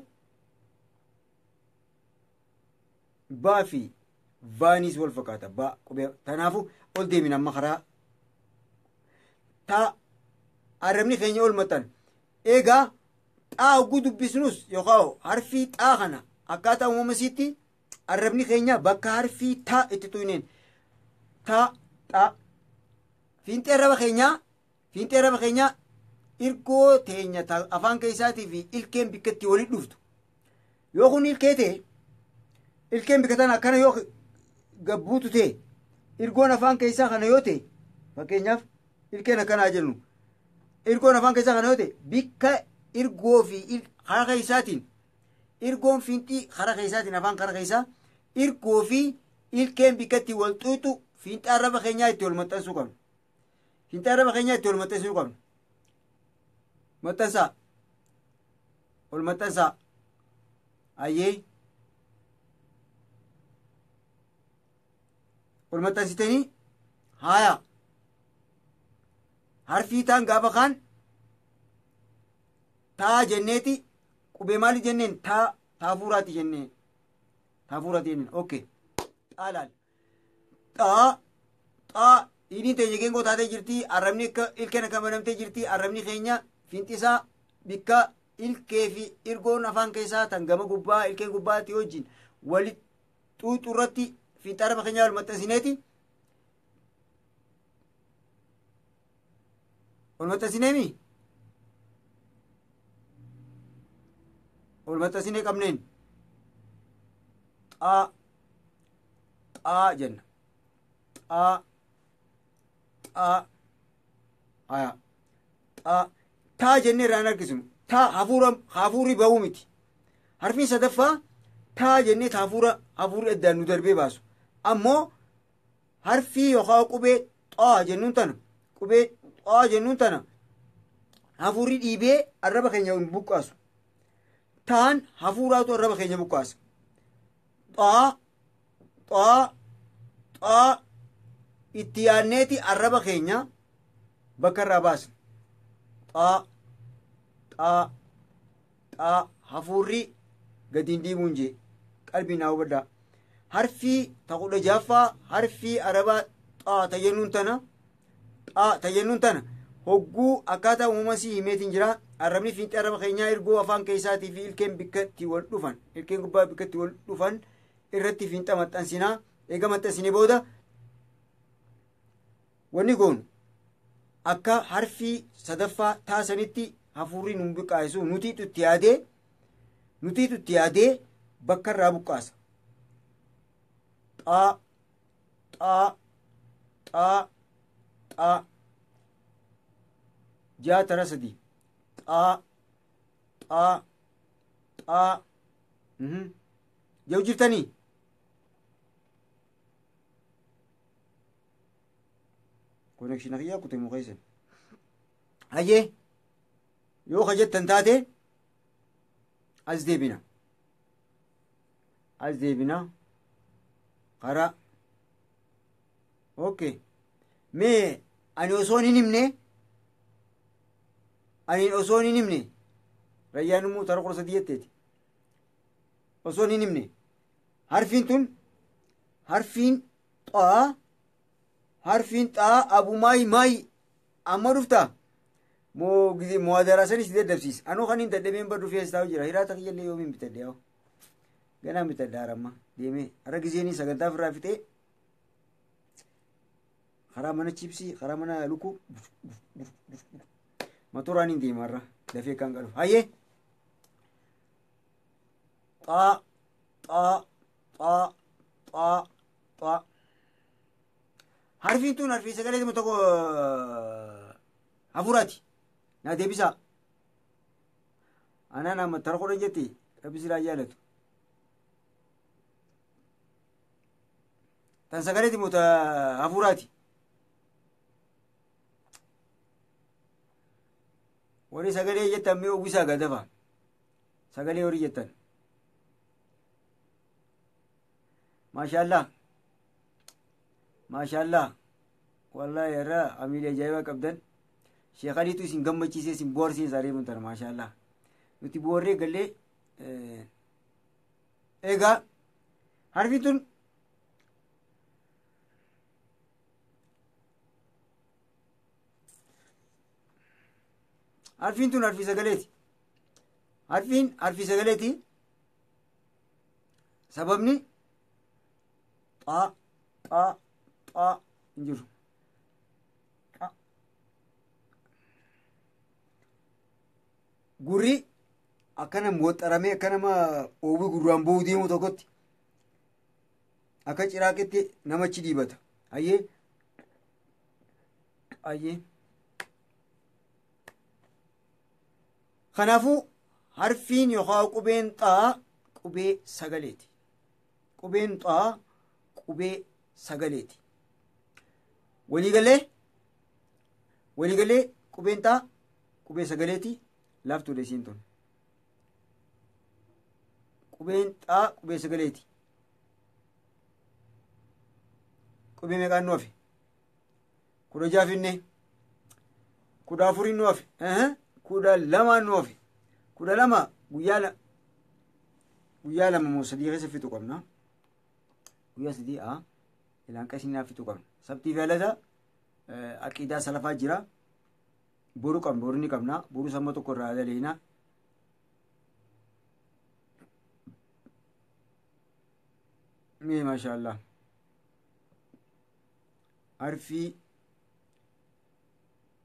baa fi vaaniis wal fakkaata baa qubee. Kanaafuu ol deemina amma karaa taa arrabni keenya ol maxxan. Egaa xaa oguu dubbisnus yookaan harfii xaa kana akkaataa uumama isiitti arrabni keenya bakka harfii taa itti tuqneen taa xaa fiinxee arraba keenyaa, fiinxee arraba keenyaa irkoo teenya afaan keessaatii fi ilkeen bikka itti walitti dhuftu. Yoo kun ilkee ta'e, ilkeen bikka tana akkana yoo gabbuutu ta'e, irgoon afaan keessaa kana yoo ta'e, fakkeenyaaf ilkeen akkanaa jennu, irgoon afaan keessaa kana yoo ta'e, bikka irgoo fi karaa keessaatiin irgoon fiinxii karaa keessaatiin afaan karaa keessaa irgoo fi ilkeen bikka itti wal xuuxu fiinxaa arraba keenyaa itti wal maxxansuu qabna. Fiinxaa arraba keenyaa itti wal maxxansuu qabna. Maxxansaa. Wal maxxansaa. Ayyee. Wal maxxansitanii haaya. Harfii taan gaafa kaan taa jenneeti qubee maali jenneen? Taa taafuuraati jenneen. Taafuuraati jenneen. Okay. Xaa laal. Xaa xaa hidhiin teenya geengoo taatee jirti. Arrabni akka ilkeen akka banamtee jirti. Arrabni keenya fiinxisaa bikka ilkee fi irgoon afaan keessaa tan gama gubbaa ilkeen gubbaatti wajjin walitti xuuxu irratti fiinxa arraba keenyaa wal maxxansineeti. Wal maxxansineemi? Wal maxxansinee qabneen xaa xaa jenna. Xaa xaa haya xaa taa jennee irraan harkisnu taa hafuura hafuurri bahuu miti. Harfiin sadaffaa taa jennee hafuura hafuurri addaan nu darbee baasu. Ammoo harfii yookaan qubee xaa jennuun tana, qubee xaa jennuun tana hafuurri dhiibee arraba keenya hin buqqaasu. Taan hafuuraatu arraba keenya buqqaasa. Xaa xaa xaa itti yaadneeti arraba keenya bakka irraa baasna. Xaa xaa xaa hafuurri gadi hin dhiibuun jee qalbii naa hubadhaa. Harfii ta 16ffaa harfii arabaa xaa ta jennuun tana, xaa ta jennuun tana hogguu akkaataa uumama sii himeetiin jira. Arrabni fiinxee arraba keenyaa ergoo afaan keessaatii fi ilkeen bikka itti wal dhufan, ilkeen gubbaa bikka itti wal dhufan irratti fiinxa maxxansinaa. Eega maxxansinee booda wanni goonu akka harfii sadaffaa taasanitti hafuurri nu buqqaasu nutiitu itti yaadee, nutiitu itti yaadee bakka irraa buqqaasa. Xaa xaa xaa xaa Ja'a tara 3. Xaa xaa xaa. Jau jirtanii? Connection kiyyaa kutee moo keessan. Hayyee, yoo ka jettan taate as deebina. As deebina. Karaa. Okay. Mee ani osoo hin himne, ani osoo hin himne, Rayyaan immoo tara 13 jetteeti. Osoo hin himne harfiin tun, harfiin xaa, harfiin xaa abu maayi maayi amma dhufta moo gize muwaadaraa sanis daddabsiisa. Anoo kan hin dadhabeen bar dhufee as taa'u jira. Hiraata kiyyallee yoomiin bitadhe yaa'u. Ganaan bitadhe haramma deemee har'a gizeenii sagantaa ofirraa fixee karaa mana chipsii, karaa mana lukuu motoraan hin deema har'a dafee kan qalu. Hayyee, xaa xaa xaa xaa xaa. Harfiin tun harfii sagalee tokko hafuuraati. Naa deebisaa. Anaan amma tara 10 jetti, rabbi silaa jaalatu. Tan sagaleeti moo hafuuraati? Warri sagalee jettan mee uwwisaa gadafa. Sagalee horii jettan. Maashaallah. Maashaallah. Wallahi irra amiilee ajaa'ibaa qabdan. Sheekh Aliitu isin gammachiisee isin bohaarsiin isaa reemuun tana, maashaallah. Nuti boorree gallee. Egaa harfiin tun harfii sagaleeti. Harfiin harfii sagaleeti. Sababni xaa xaa xaa hin jiru. Gurri akkana moxxaramee akka nama oowwii gurraan ba'uu deemu tokkotti akka ciraaqitti namachi dhiibata. Hayyee, hayyee. Kanaafuu harfiin yookaan qubeen xaa qubee sagaleeti. Qubeen xaa qubee sagaleeti. Waliigalee qubeen xaa qubee sagaleeti. Laaftuudha isiin tun. Qubeen xaa qubee sagaleeti. Qubee meeqaan nu hafe? 16 finne. 14 nu hafe. 12 nu hafe. 12 guyyaa 2 moo 3 keessa fixuu qabna. Guyyaa 3 a ilaan qasiinaa fixuu qabna. Sabtii fi alata aqiidaa salafaa jira. Boru qabna, boru ni qabna. Boru samma tokko irraa daleena. Mee maashaallah. Harfii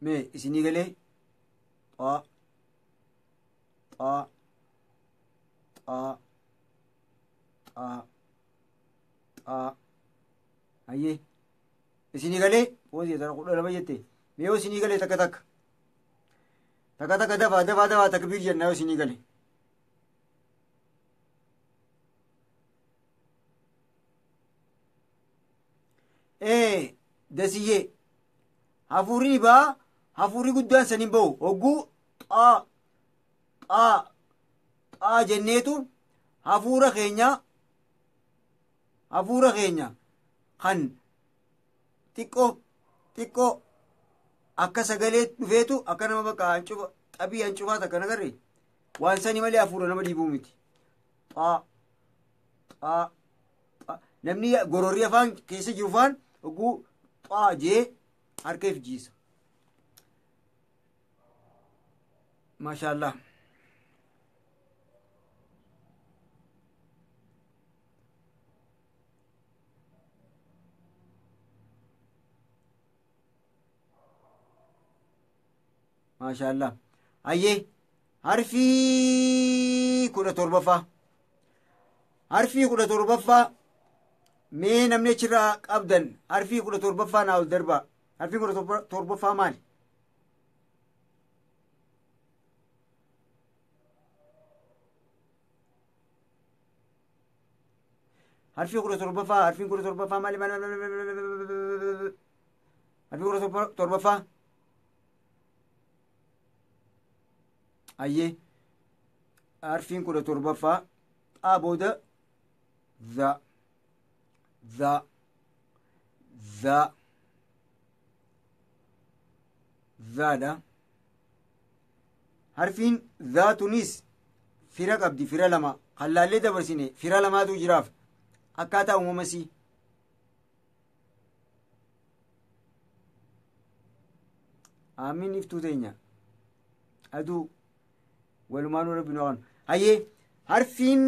mee isinii galee? Xaa xaa xaa xaa xaa. Hayyee, isinii galee? Foozii tara 12 jette. Mee yoo isinii galee takka takka takka takka dafaa dafaa dafaa takbiir jenna yoo isinii galee. Ee dasiyyee, hafuurri ni ba'a, hafuurri guddaan san hin ba'u. Hogguu xaa xaa xaa jenneetu hafuura keenya kan xiqqoo xiqqoo akka sagalee dhufeetu akka nama bakka hancufa xabii hancufaa takka nagarre waan sani malee hafuura nama dhiibuu miti. Xaa xaa xaa. Namni gororri afaan keessa jiru faan hogguu xaa jee harka if jiisa. Maashaallah. Maashaallah. Hayyee, harfii 17ffaa. Harfii 17ffaa mee namni achirraa qabdan harfii 17ffaa naa ol darbaa. Harfii 17ffaa maali? Harfii 17ffaa, harfiin 17ffaa maali? Maali? Harfii 17ffaa. Ayyee, harfiin 17ffaa xaa booda za, za, za, zaadha. Harfiin zaa tunis fira qabdi, fira lama kan laallee dabarsine, fira lamaatu jiraaf akkaataa uumamasii. Aamin, iftuu teenya aduu walumaanuu rabbi nu haanu. Hayyee, harfiin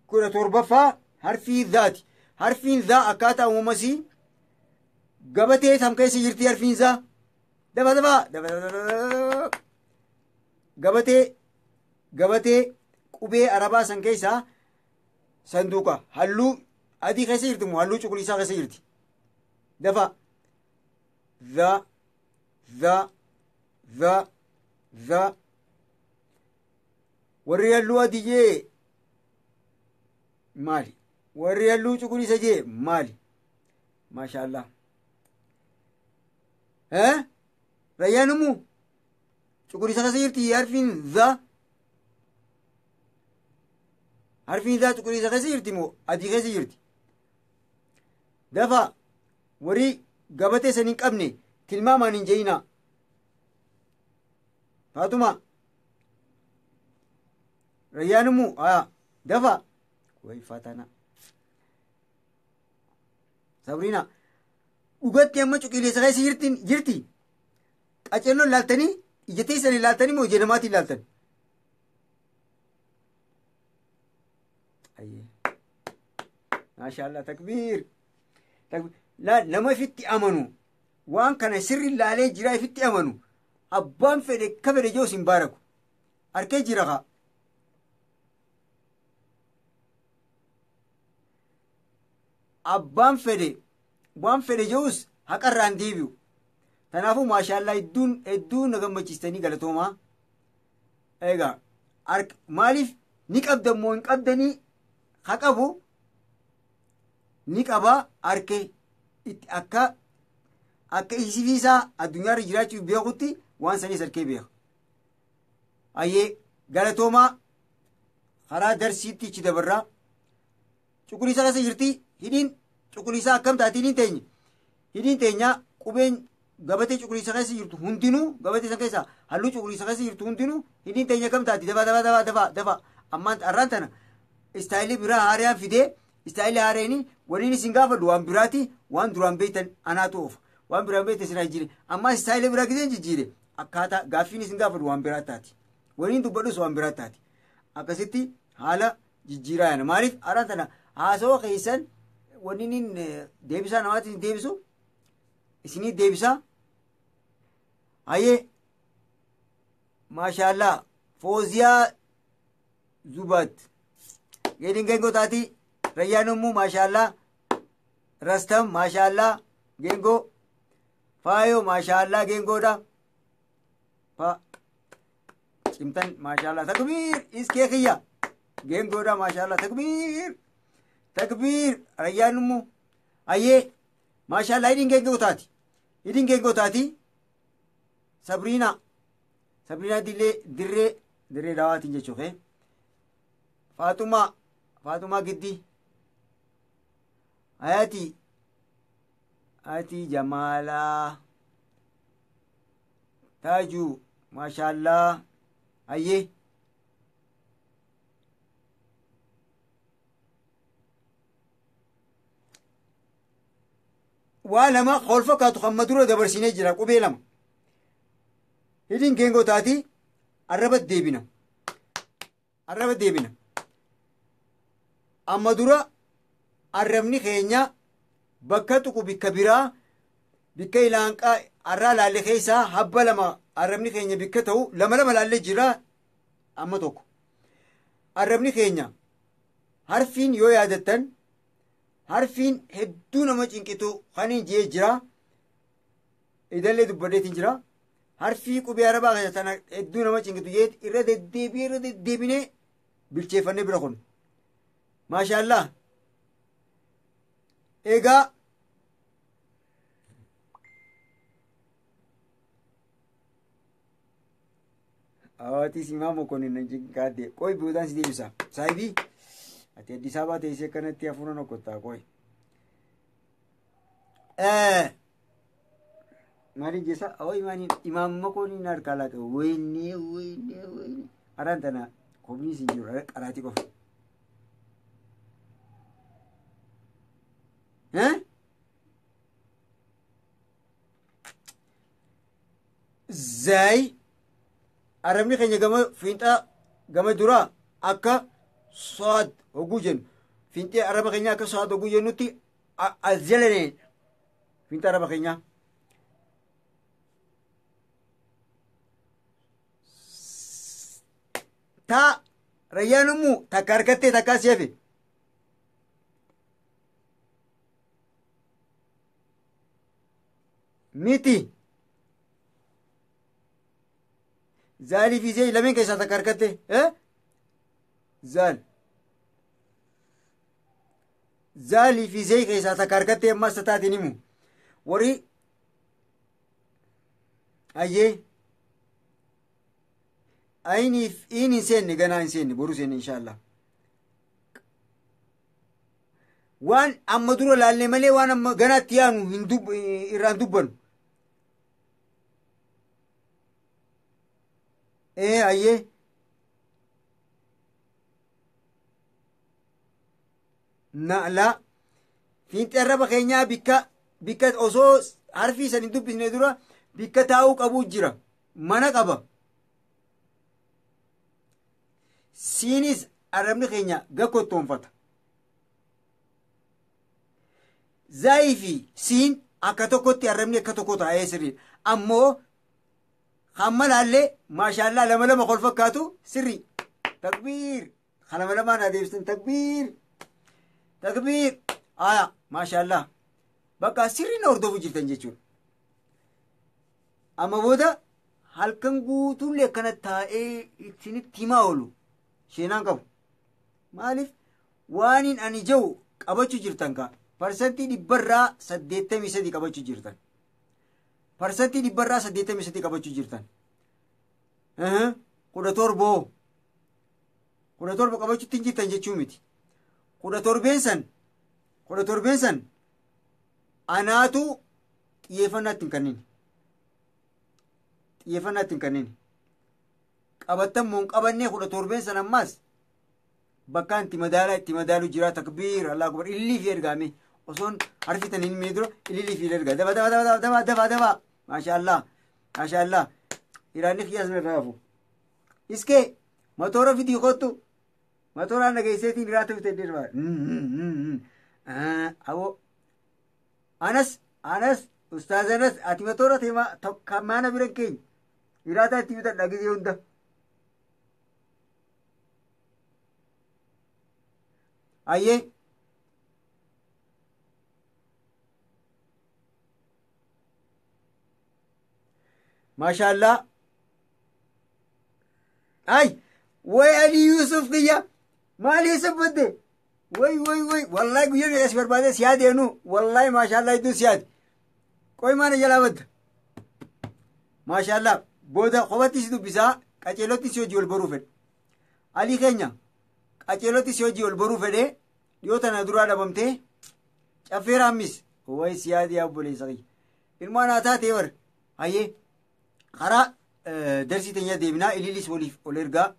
17ffaa harfii zaati. Harfiin zaa akkaataa uumamasii gabatee tam keessa jirti harfiin zaa? Dafa, dafa, dafa. Gabatee qubee arabaa san keessaa sanduuqa halluu adii keessa jirti moo halluu cuquliisaa keessa jirti? Dafa. Za, za, za, za. Warri halluu adii jee maali? Warri halluu cuquliisa jee maali? Maashaallah. Eh, rayyaan ummu cuquliisa keessa jirti harfiin za. Harfiin zaa cuquliisa keessa jirti moo adii keessa jirti? Dafa. Warri gabatee san hin qabne tilmaamaan hin jeeyinaa. Faatuma, rayyaan ummu haa, dafa. Way fatana, Sabriina, dhugatti amma cuquliisa keessa jirti. Qacelloon laaltanii, ija teessanii laaltanii moo ija namaatiin laaltan? Ayyee. Maashaallah, takbiir. Laal, nama ifitti amanu, waan kana sirri laalee jira ifitti amanu, abbaan fedhe ka fedhe joo sin baaraku arkee jira kaa. Abbaan fedhe waan fedhe joos haqarraan deebi'u. Kanaafuu maashaallaa, hedduun hedduu na gammachiistanii, galatoomaa. Egaa maaliif ni qabdan moo hin qabdanii? Ha qabu ni qaba, harke itti akka isifiisaa addunyaarra jiraachuuf beekutti waan sanis harkee beeka. Ayyee, galatoomaa. Karaa darsiitti ichi dabarraa. Cuquliisa keessa jirti hidhiin cuquliisaa akkam taati hidhiin teenya? Hidhiin teenya, qubeen gabatee cuquliisa keessa jirtu hundinuu, gabatee san keessa halluu cuquliisa keessa jirtu hundinuu, hidhiin teenya akkam taati? Dafa, dafa, dafa, dafa, dafa. Ammaan arraan tana istaayilii biraa haaraan fidee, istaayilii haareeni waliin isin gaafadhu waan biraati. Waan duraan beektan anaatu oofa, waan biraan beektan isin jijjiire. Ammaa istaayilii biraa giseen jijjiire, akkaataa gaaffiin isin gaafadhu waan biraa taati, waliin dubbadhus waan biraa taati. Akkasitti haala jijjiiraa yana. Maaliif arraan tana haasawaa keessan wanni inni deebisaa namaatiin deebisu isinii deebisaa. Hayyee, maashaallaa, Fooziyaa Zubat geedin geengoo taati. Rayyaan ummuu maashaallaa, Rastam maashaallaa geengoo, Faayoo maashaallaa geengoodha. Fa cimtan, maashaallaa, takbiir. Iskee kiyya geengoodha, maashaallaa, takbiir, takbiir. Rayyaan ummuu, hayyee, maashaallaa, hidhiin geengoo taati, hidhiin geengoo taati. Sabriina, Sabriina Dillee, Dirree Dawaatiin jechuu kee. Faaxumaa, Faaxumaa Giddi, Hayati, Hayati Jamaalaa, Taajuu, maashaallaa. Hayyee, waa lama wal fakkaatu kan dura dabarsinee jira. Qubee lama hidhiin geengoo taati. Arraba deebina, arraba deebina. Amma dura arrabni keenya bakka tuqu bikka biraa, bikka ilaanqaa arraa laalle keessaa habba lama arrabni keenya bikka ta'u lama lama laallee jira. Amma tokko arrabni keenya harfiin yoo yaadattan, harfiin hedduu nama cinqitu kaniin jee jira, idallee dubbadheetiin jira. Harfii qubee arabaa keessa tana hedduu nama cinqitu jee irra deddeebi'ee, irra deddeebinee bilcheeffannee bira kun. Maashaallaa. Egaa Awaatis imaam Mokonnin nan jinkaadde qoy boodaan si deebisa. Saahibii ati Addis Ababaa teessee akkanatti hafuura nokkottaa qoy. Maaliin jeessa awwa imaaniin imaam Mokonnin harkaa laata wayne wayne wayne araan tana komii siin jiru qaraatii qofa. Zay arabni keenya gama fiinxaa gama duraa akka soad hogguu jennu fiinxee araba keenya akka soad hogguu jennutti as jalaneen fiinxa araba keenyaa. Taa rayyaan ummuu takka harkattee takkaa si hafe. Miti. Zaalii fi zee lameen keessaa takka harkatte. Zaal. Zaalii fi zee keessaa takka harkatte ammas taatiin himu. Warri ayyee ayiniif iin hin seenne ganaa hin seenne boru seenne inshaallah. Waan amma dura laallee malee waan amma ganaatti yaanu hin irraan dubbanu. Ayyee. Na la fiinxee arraba keenyaa bikka bikka osoo harfii san hin dubbisne dura bikka taa'uu qabuu jira. Mana qaba. Siinis arrabni keenya gakkottoonfata. Zaayii fi siin akka tokkotti arrabni akka tokko taa'ee sirriidha. Ammoo hamma laallee maashaallaa lama lama kol fakkaatu sirrii. Takbiir. Lama lamaan adeemsisan takbiir. Takbiir. Aya maashaallaa. Bakka sirrii na hordofuu jirtan jechuudha. Amma booda halkan guutuullee akkana taa'ee isinitti himaa oolu sheenaan qabu. Maaliif waaniin ani jiru qabachuu jirtan kaa 83% qabachuu jirtan. 83% qabachuu jirtan. 17 17 qabachuutti hin jirtan jechuu miti. 17 san anaatu xiyyeeffannaa ittiin kanneen. Xiyyeeffannaa ittiin kanneen. Qabattan moo hin qabannee 17 san ammaas bakka itti madaalaa itti madaalu jira takbiir Allah akbar illii fi ergaame osoon harfitan hin himne dura illii fi ergaa daba daba daba daba daba daba maashaallah maashaallah iraanni kiyyaas na raafu iskee motora fidii kottu motoraan dhageesseetiin iraata bitee dirba aboo anas anas ustaaz anas ati motora teema tokko maana bira keenya iraata itti bitadha gisee hunda. Ayyee maashaallah ay way Ali Yusuf kiyya maal eessa badde way way way wallahi guyyaa meeqa si barbaade si yaadeenu wallahi maashaallah iddoon si yaade qoy maana jalaa badda maashaallah booda qofatti si dubbisaa qaceelotti si hojii wal baruu fedhe Ali keenya qaceelotti si hojii wal baruu fedhe dhiyoo tana duraa dhabamtee caffeera ammis way si yaade yaa obboleessa kiyya ilmaan haa taatee bar hayyee karaa darsii teenya deebinaa iliilis waliif ol ergaa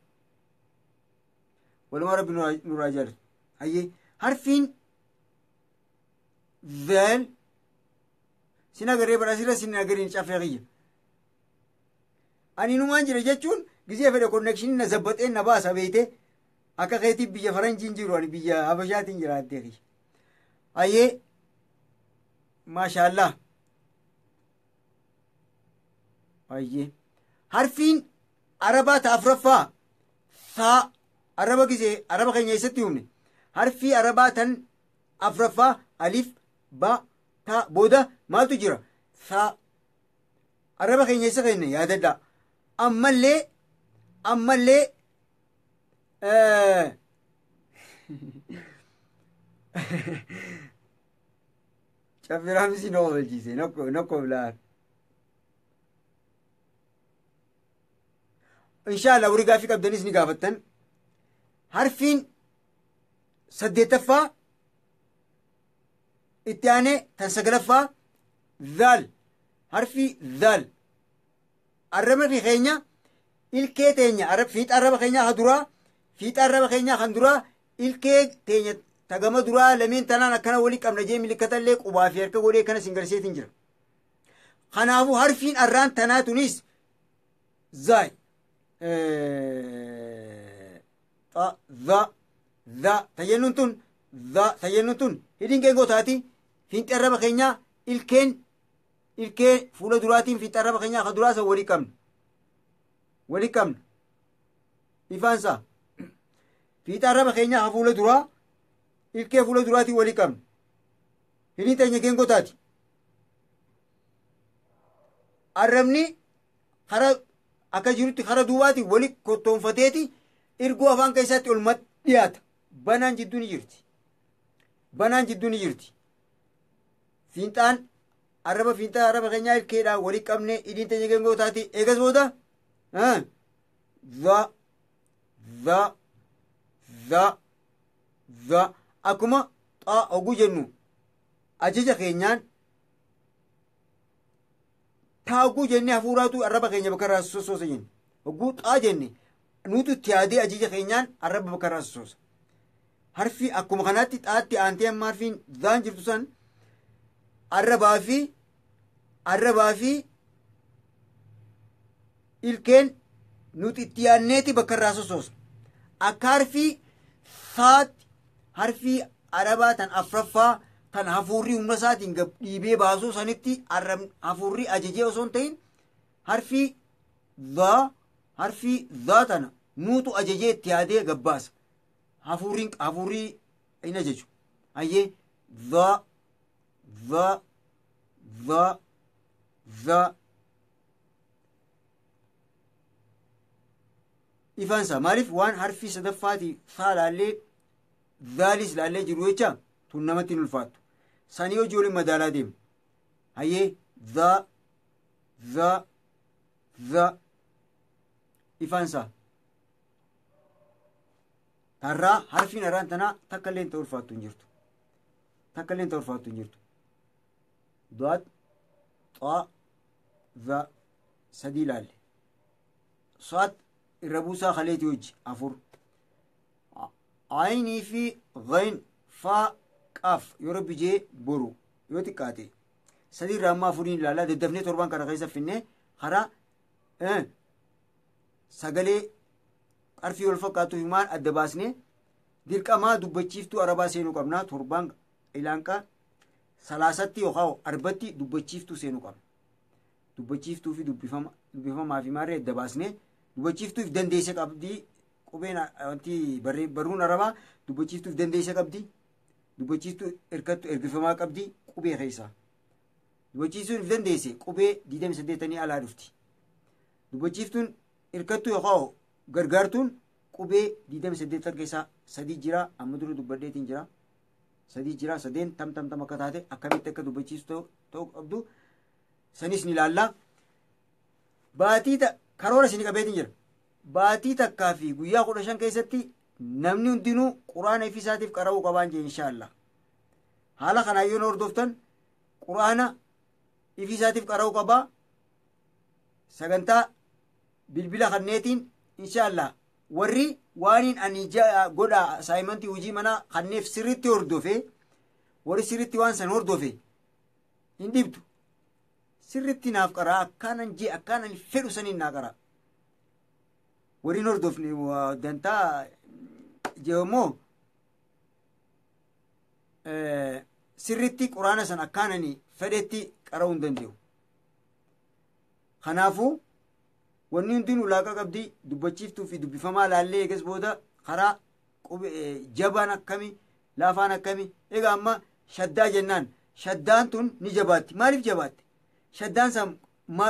walumaa rabbi nurraa jaalatu hayyee harfiin veel sin agarree badhaasirra sin agarreen caffee kiyya ani numaan jira jechuun gisee fedhe konnekshinii na zabbaxeen na baasa beeyte akka keetii biyya faranjiin jiru ani biyya habashaatiin jira addee kiyya hayyee maashaallaa hayyee harfiin arabaa ta afraffaa saa araba gisee araba keenya eessatti uumne harfii arabaa tan afraffaa alif ba ta booda maaltu jira saa araba keenya eessa keenya yaadadha ammallee ammallee Caffiraamsi na oolchise nokko bilaan. Inshaallah warri gaaffii qabdanis ni gaafattan. Harfiin saddeettaffaa itti aanee tan sagalaffaa zaal, harfii zaal. Arrabni keenya ilkee teenya fiixa arraba keenyaa kan duraa, fiixa arraba keenyaa kan duraa ilkee teenya tagama duraa lameen tanaan akkana walii qabna jee milikkatallee qubaa fi harka godhee kana sin garseetiin jira. Kanaafuu harfiin arraan tanaa tunis zaay za za tayyennuun tun za tayyennuun tun hidhiin geengoo taati. Fiixee arraba keenyaa ilkeen ilkee fuula duraatiin fiixee arraba keenyaa kan duraa san walii qabna, walii qabna. Ifaansaa fiixee arraba keenyaa kan fuula duraa ilkee fuula duraatiin walii qabna. Hidhiin teenya geengoo taati. Arrabni kara akka jirutti kara duubaatiin wali kottoonfateeti ergoo afaan keessatti ol dhiyaata. Banaan jidduu ni jirti. Banaan jidduu ni jirti. Fiinxaan arraba fiinxaa arraba keenyaa ilkeedhaan walii qabne, hidhiin teenya geengoo taati. Eegas booda za za za za akkuma xaa oguu jennu ajaja keenyaan taa oguu jennee hafuuraatu arraba keenya bakka irraa sossoosa jenna. Oguu xaa jenne nuutu itti yaadee ajaja keenyaan arraba bakka irraa sossoosa. Harfi akkuma kanaatti xaatti aantee amma harfiin zaan jirtu san arrabaa fi ilkeen nuti itti yaadneeti bakka irraa sossoosa. Akka harfii saatti harfii arabaa tan afraffaa tan hafuurri humna isaatiin dhiibee baasuu sanitti hafuurri ajajee osoo hin ta'in harfii dhaa, harfii dhaa tana nuutu ajajee itti yaadee gabbaasa. Hafuurri hin ajaju. Ayyee, dhaa dhaa dhaa dhaa. Ifaansa maaliif waan harfii sadaffaati saa laallee dhaalis laallee jiru jecha tun namatti hin ulfaattu. Sanii hojii waliin madaalaa deemu. Hayyee, dhaa dhaa dhaa. Ifaansa tarraa harfiin arraan tanaa takka illee ta'u ulfaattu hin jirtu. Takka illee ta'u ulfaattu hin jirtu. Daad, xaa, dha sadii ilaalle. Saad irra buusaa kaleeti hojii afur. Aynii fi ghayn, faa, qaaf yoo Rabbi jee boru yoo xiqqaate sadii irraa amma afuriin ilaalaa daddafnee torban kana keessa finnee karaa sagalee qarfii wal fakkaatu himaan adda baasnee dirqamaa dubbachiiftuu arabaa seenuu qabnaa. Torbaan ilaanqaa salaasatti yookaan arbatti dubbachiiftuu seenuu qabna. Dubbachiiftuu fi dubbifama, dubbifamaa fi maarree adda baasnee dubbachiiftuuf dandeessa qabdii. Qubeen wanti barruun arabaa dubbachiiftuuf dandeessa qabdi. Dubbachiiftuu hirkattu ergifamaa qabdi qubee keessaa. Dubbachiiftuun dandeesse qubee 28 alaa dhufti. Dubbachiiftuun hirkattu yookaan gargaartuun qubee 28 keessaa sadii jira, amma dura dubbadheetiin jira. Sadii jira, sadeen tam tam tam akka taate akkamitti akka dubbachiistu ta'uu qabdu sanis ni ilaalla. Baatii karoora isin qabeetiin jira. Baatii takkaa fi guyyaa 15 keessatti namni hundinuu quraana ifi isaatiif qara'uu qabaan jee inshaallah. Haala kanaan yoo hordoftan quraana ifi isaatiif qara'uu qabaa. Sagantaa bilbila kanneetiin inshaallah warri waaniin ani godha assignmentii hojii manaa kanneef sirritti hordofe, warri sirritti waan san hordofe hin dhibdu. Sirritti naaf qaraa, akkaanan jee akkaanan fedhu saniin naa qaraa. Warri hin hordofne dantaa jeemmoo sirritti quraana san akkaanani fedhetti qara'uu hin danda'u. Kanaafuu wanni hundinuu ulaagaa qabdi. Dubbachiiftuu fi dubbifamaa laallee eegas booda karaa jabaan akkami, laafaan akkami. Egaa amma shaddaa jennaan shaddaan tun ni jabaatti. Maaliif jabaatti? Shaddaan san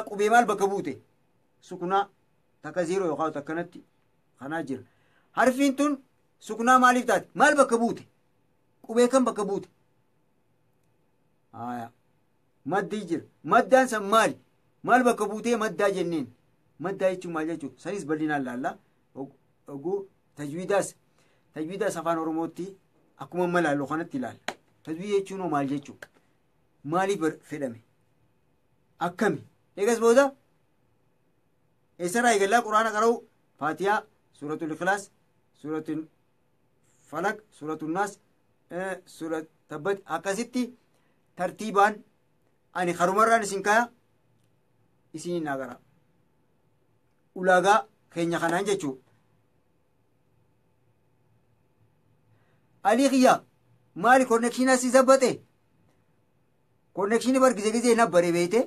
qubee maal bakka buute? Sukunaa takka zeeroo yookaan akkanatti kanaa jira. Harfiin tun sukunaa maaliif taate? Maal bakka buute? Qubee kam bakka buute? Haya. Maddii jira. Maddaan san maali? Maal bakka buutee maddaa jenneen? Maddaa jechuun maal jechuudha? Sanis bal'inaan laalla. Oguu tajwiidaas afaan Oromootti akkuma amma laallu kanatti ilaalla. Tajwiida jechuun hoo maal jechuudha? Maaliif fedhame? Akkami? Eegas booda eessarraa eegallaa quraana qara'u? Faatiyaa, suuratul Ikhlaas, suuratul Falaq, suuratul Naas, suura Tabbat akkasitti tartiibaan ani karumarraan isin kaya isiniin naa qara. Ulaagaa keenya kanaan jechuu. Alii kiyya maali konnekshinaa si zabbate? Konnekshinii bar gize gizee nabbare beeyte.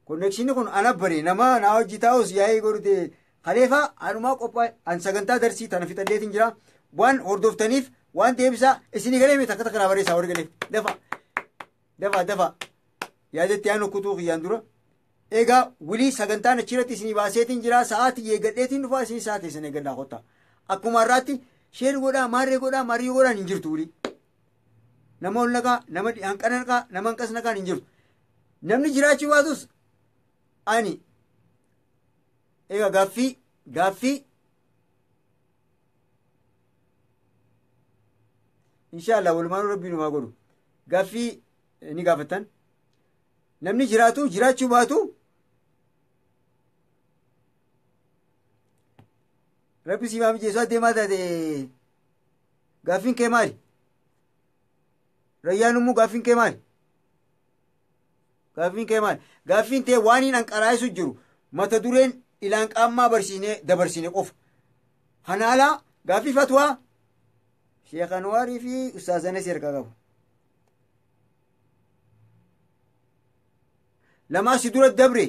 Konnekshinii kun ana bare nama naa hojii taa'us yaa'ii godhute kaleefa anumaa qophaa'e an sagantaa darsii tana fixadheetiin jira. Waan hordoftaniif waan deebisaa isinii galee miti takka takka naa barreessaa warri galeef dafa dafa dafa yaadatti yaanu kutuu kiyyaan dura. Egaa wilii sagantaan achirratti isinii baaseetiin jira sa'aatii eeggadheetiin dhufaa isinii sa'aatii isin eeggadhaa kottaa. Akkuma har'aatti sheer godhaa maarree godhaa marii godhaan hin jirtu wilii. Nama ol naqaa nama hanqana naqaa nama hanqas naqaan hin jirtu. Namni jiraachuu baatus ani egaa gaaffii inshaallah walumaanuu rabbiin numaa godhu gaaffii ni gaafattan. Namni jiraatu jiraachuu baatu rabbi siif haa mijeessu adeemaa taate gaaffiin kee maali? Rayyaan immoo gaaffiin kee maali? Gaaffiin kee maali? Gaaffiin tee waan hin anqaraa'isu jiru mata dureen ilaan qaammaa barsiisnee dabarsine qofa. Kana alaa gaaffii fatwaa Sheekh Anwaarii fi Ustaaz Anas harkaa qabu. Lamaa si dura dabre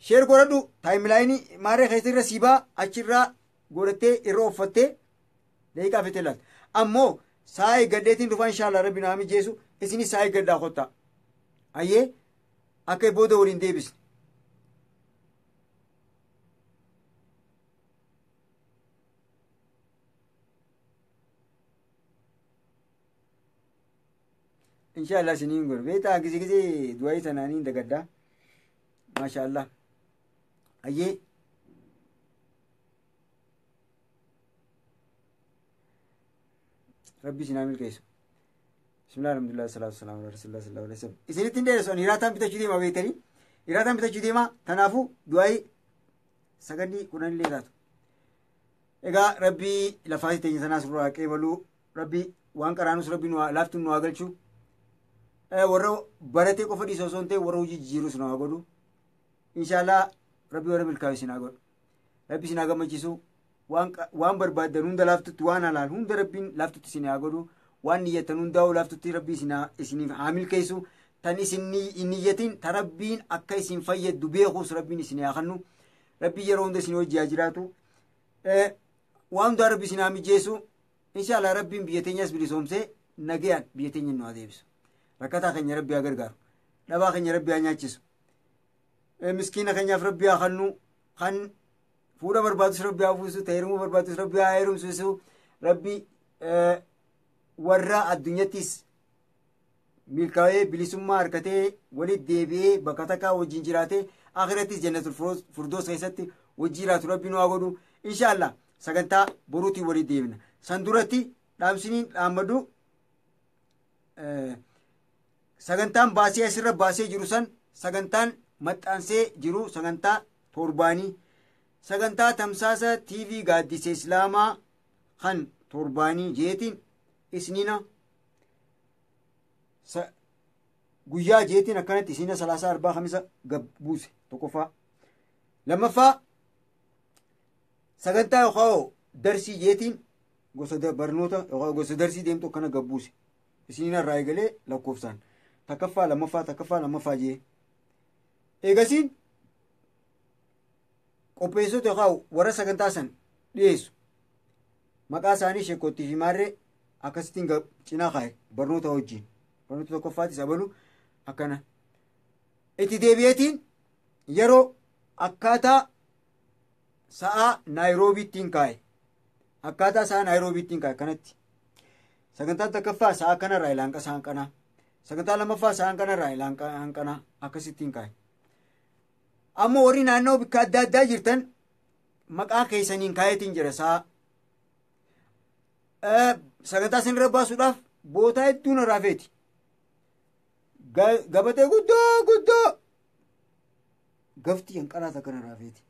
sheer godhadhu taayimlaayinii maarree keessa irra siibaa achirraa godhattee irra uffattee daqiiqaa fite laata. Ammoo saa eeggadheetiin dhufaa inshaallah rabbi naa mijeessu isinis saa eeggadhaa kottaa. Ayyee akka booda waliin deebisne. Inshaallah isiniin godhu. Beektaa gise gise du'aayii tanaanii hin dagaddaa. Maashaallah. Ayyee. Rabbi isin haa milkeessu. Bismillah alhamdulillah salatu wassalamu ala rasulillah sallallahu alaihi wasallam. Isinitti hin dheeressu ani hiraataan bitachuu deema beektanii. Hiraataan bitachuu deema kanaafuu du'aayii sagandii kudhan illee taatu. Egaa rabbi lafaati teenya sanaas nurraa qeebaluu rabbi waan qaraanus rabbi nu laaftu nu haa galchu. Warra baratee qofa dhiisa osoo hin ta'in warra hojii jijjiirus nu haa godhu. Inshaallah rabbi warra milkaa'u isin haa godhu. Rabbi isin haa gammachiisu. Waan barbaaddan hunda laaftutti waan halaal hunda rabbiin laaftutti isin haa godhu. Waan niyyattan hundaa'u laaftutti rabbi isiniif haa milkeessu. Tan isin hin niyyatin ta rabbiin akka isin fayyaddu beekuus rabbiin isin haa kennu. Rabbiin yeroo hunda isin hojii haa jiraatu. Waan hundaa rabbi isin haa mijeessu. Inshaallah rabbiin biyya teenyas bilisoomsee nagayaan biyya teenya nu haa deebisu. Rakkataa keenya rabbi haa gargaaru. Dhabaa keenya rabbi haa nyaachisu. Miskiina keenyaaf rabbi haa kennu. Kan fuudha barbaadus rabbi haa fuusu. Ta heerumuu barbaadus rabbi haa heerumsiisu. Rabbi warra addunyattis milkaa'ee bilisummaa harkatee walitti deebi'ee bakka takkaa wajjin jiraatee akhirattis jannatul furdoos keessatti wajjin jiraatu rabbi nu haa godhu. Inshaallah sagantaa boruutiin walitti deebina. San duratti dhaamsiniin dhaammadu sagantaan baasee asirra baasee jiru san sagantaan maxxansee jiru sagantaa torbaanii sagantaa tamsaasa TV gaaddisa Islaamaa kan torbaanii jeetiin isnina guyyaa jeetiin akkanatti isnina salaasaa arbaa kamisa buuse tokkoffaa. Lammaffaa sagantaa yookaan darsii jeetiin gosa barnoota yookaan gosa darsii deemtu akkana gabbuuse. Isnina irraa eegalee lakkoofsaan takkaffaa lammaffaa takkaffaa lammaffaa jee. Eegasiin qopheessota yookaan warra sagantaa san dhiyeessu maqaa isaanii sheekottii fi maarree akkasittiin cinaa kaa'e barnoota wajjin barnoota tokkoffaatis abalu akkana. Itti deebi'eetiin yeroo akkaataa sa'aa Naayiroobiittiin kaa'e. Akkaataa sa'aa Naayiroobiittiin kaa'e kanatti. Sagantaan takkaffaa sa'a kanarraa ilaanqa sa'aan kanaa. Sagantaa lammaffaa sa'aan kanarraa ilaanqa hanqanaa akkasittiin kaa'e. Amma warri naannoo bakka adda addaa jirtan maqaa keessaniin kaayetiin jira sa'a. Sagantaa isinirra baasuudhaaf bootaa hedduu narraa feeti. Gabatee guddoo guddoo gaftii hanqanaa takka narraa feeti.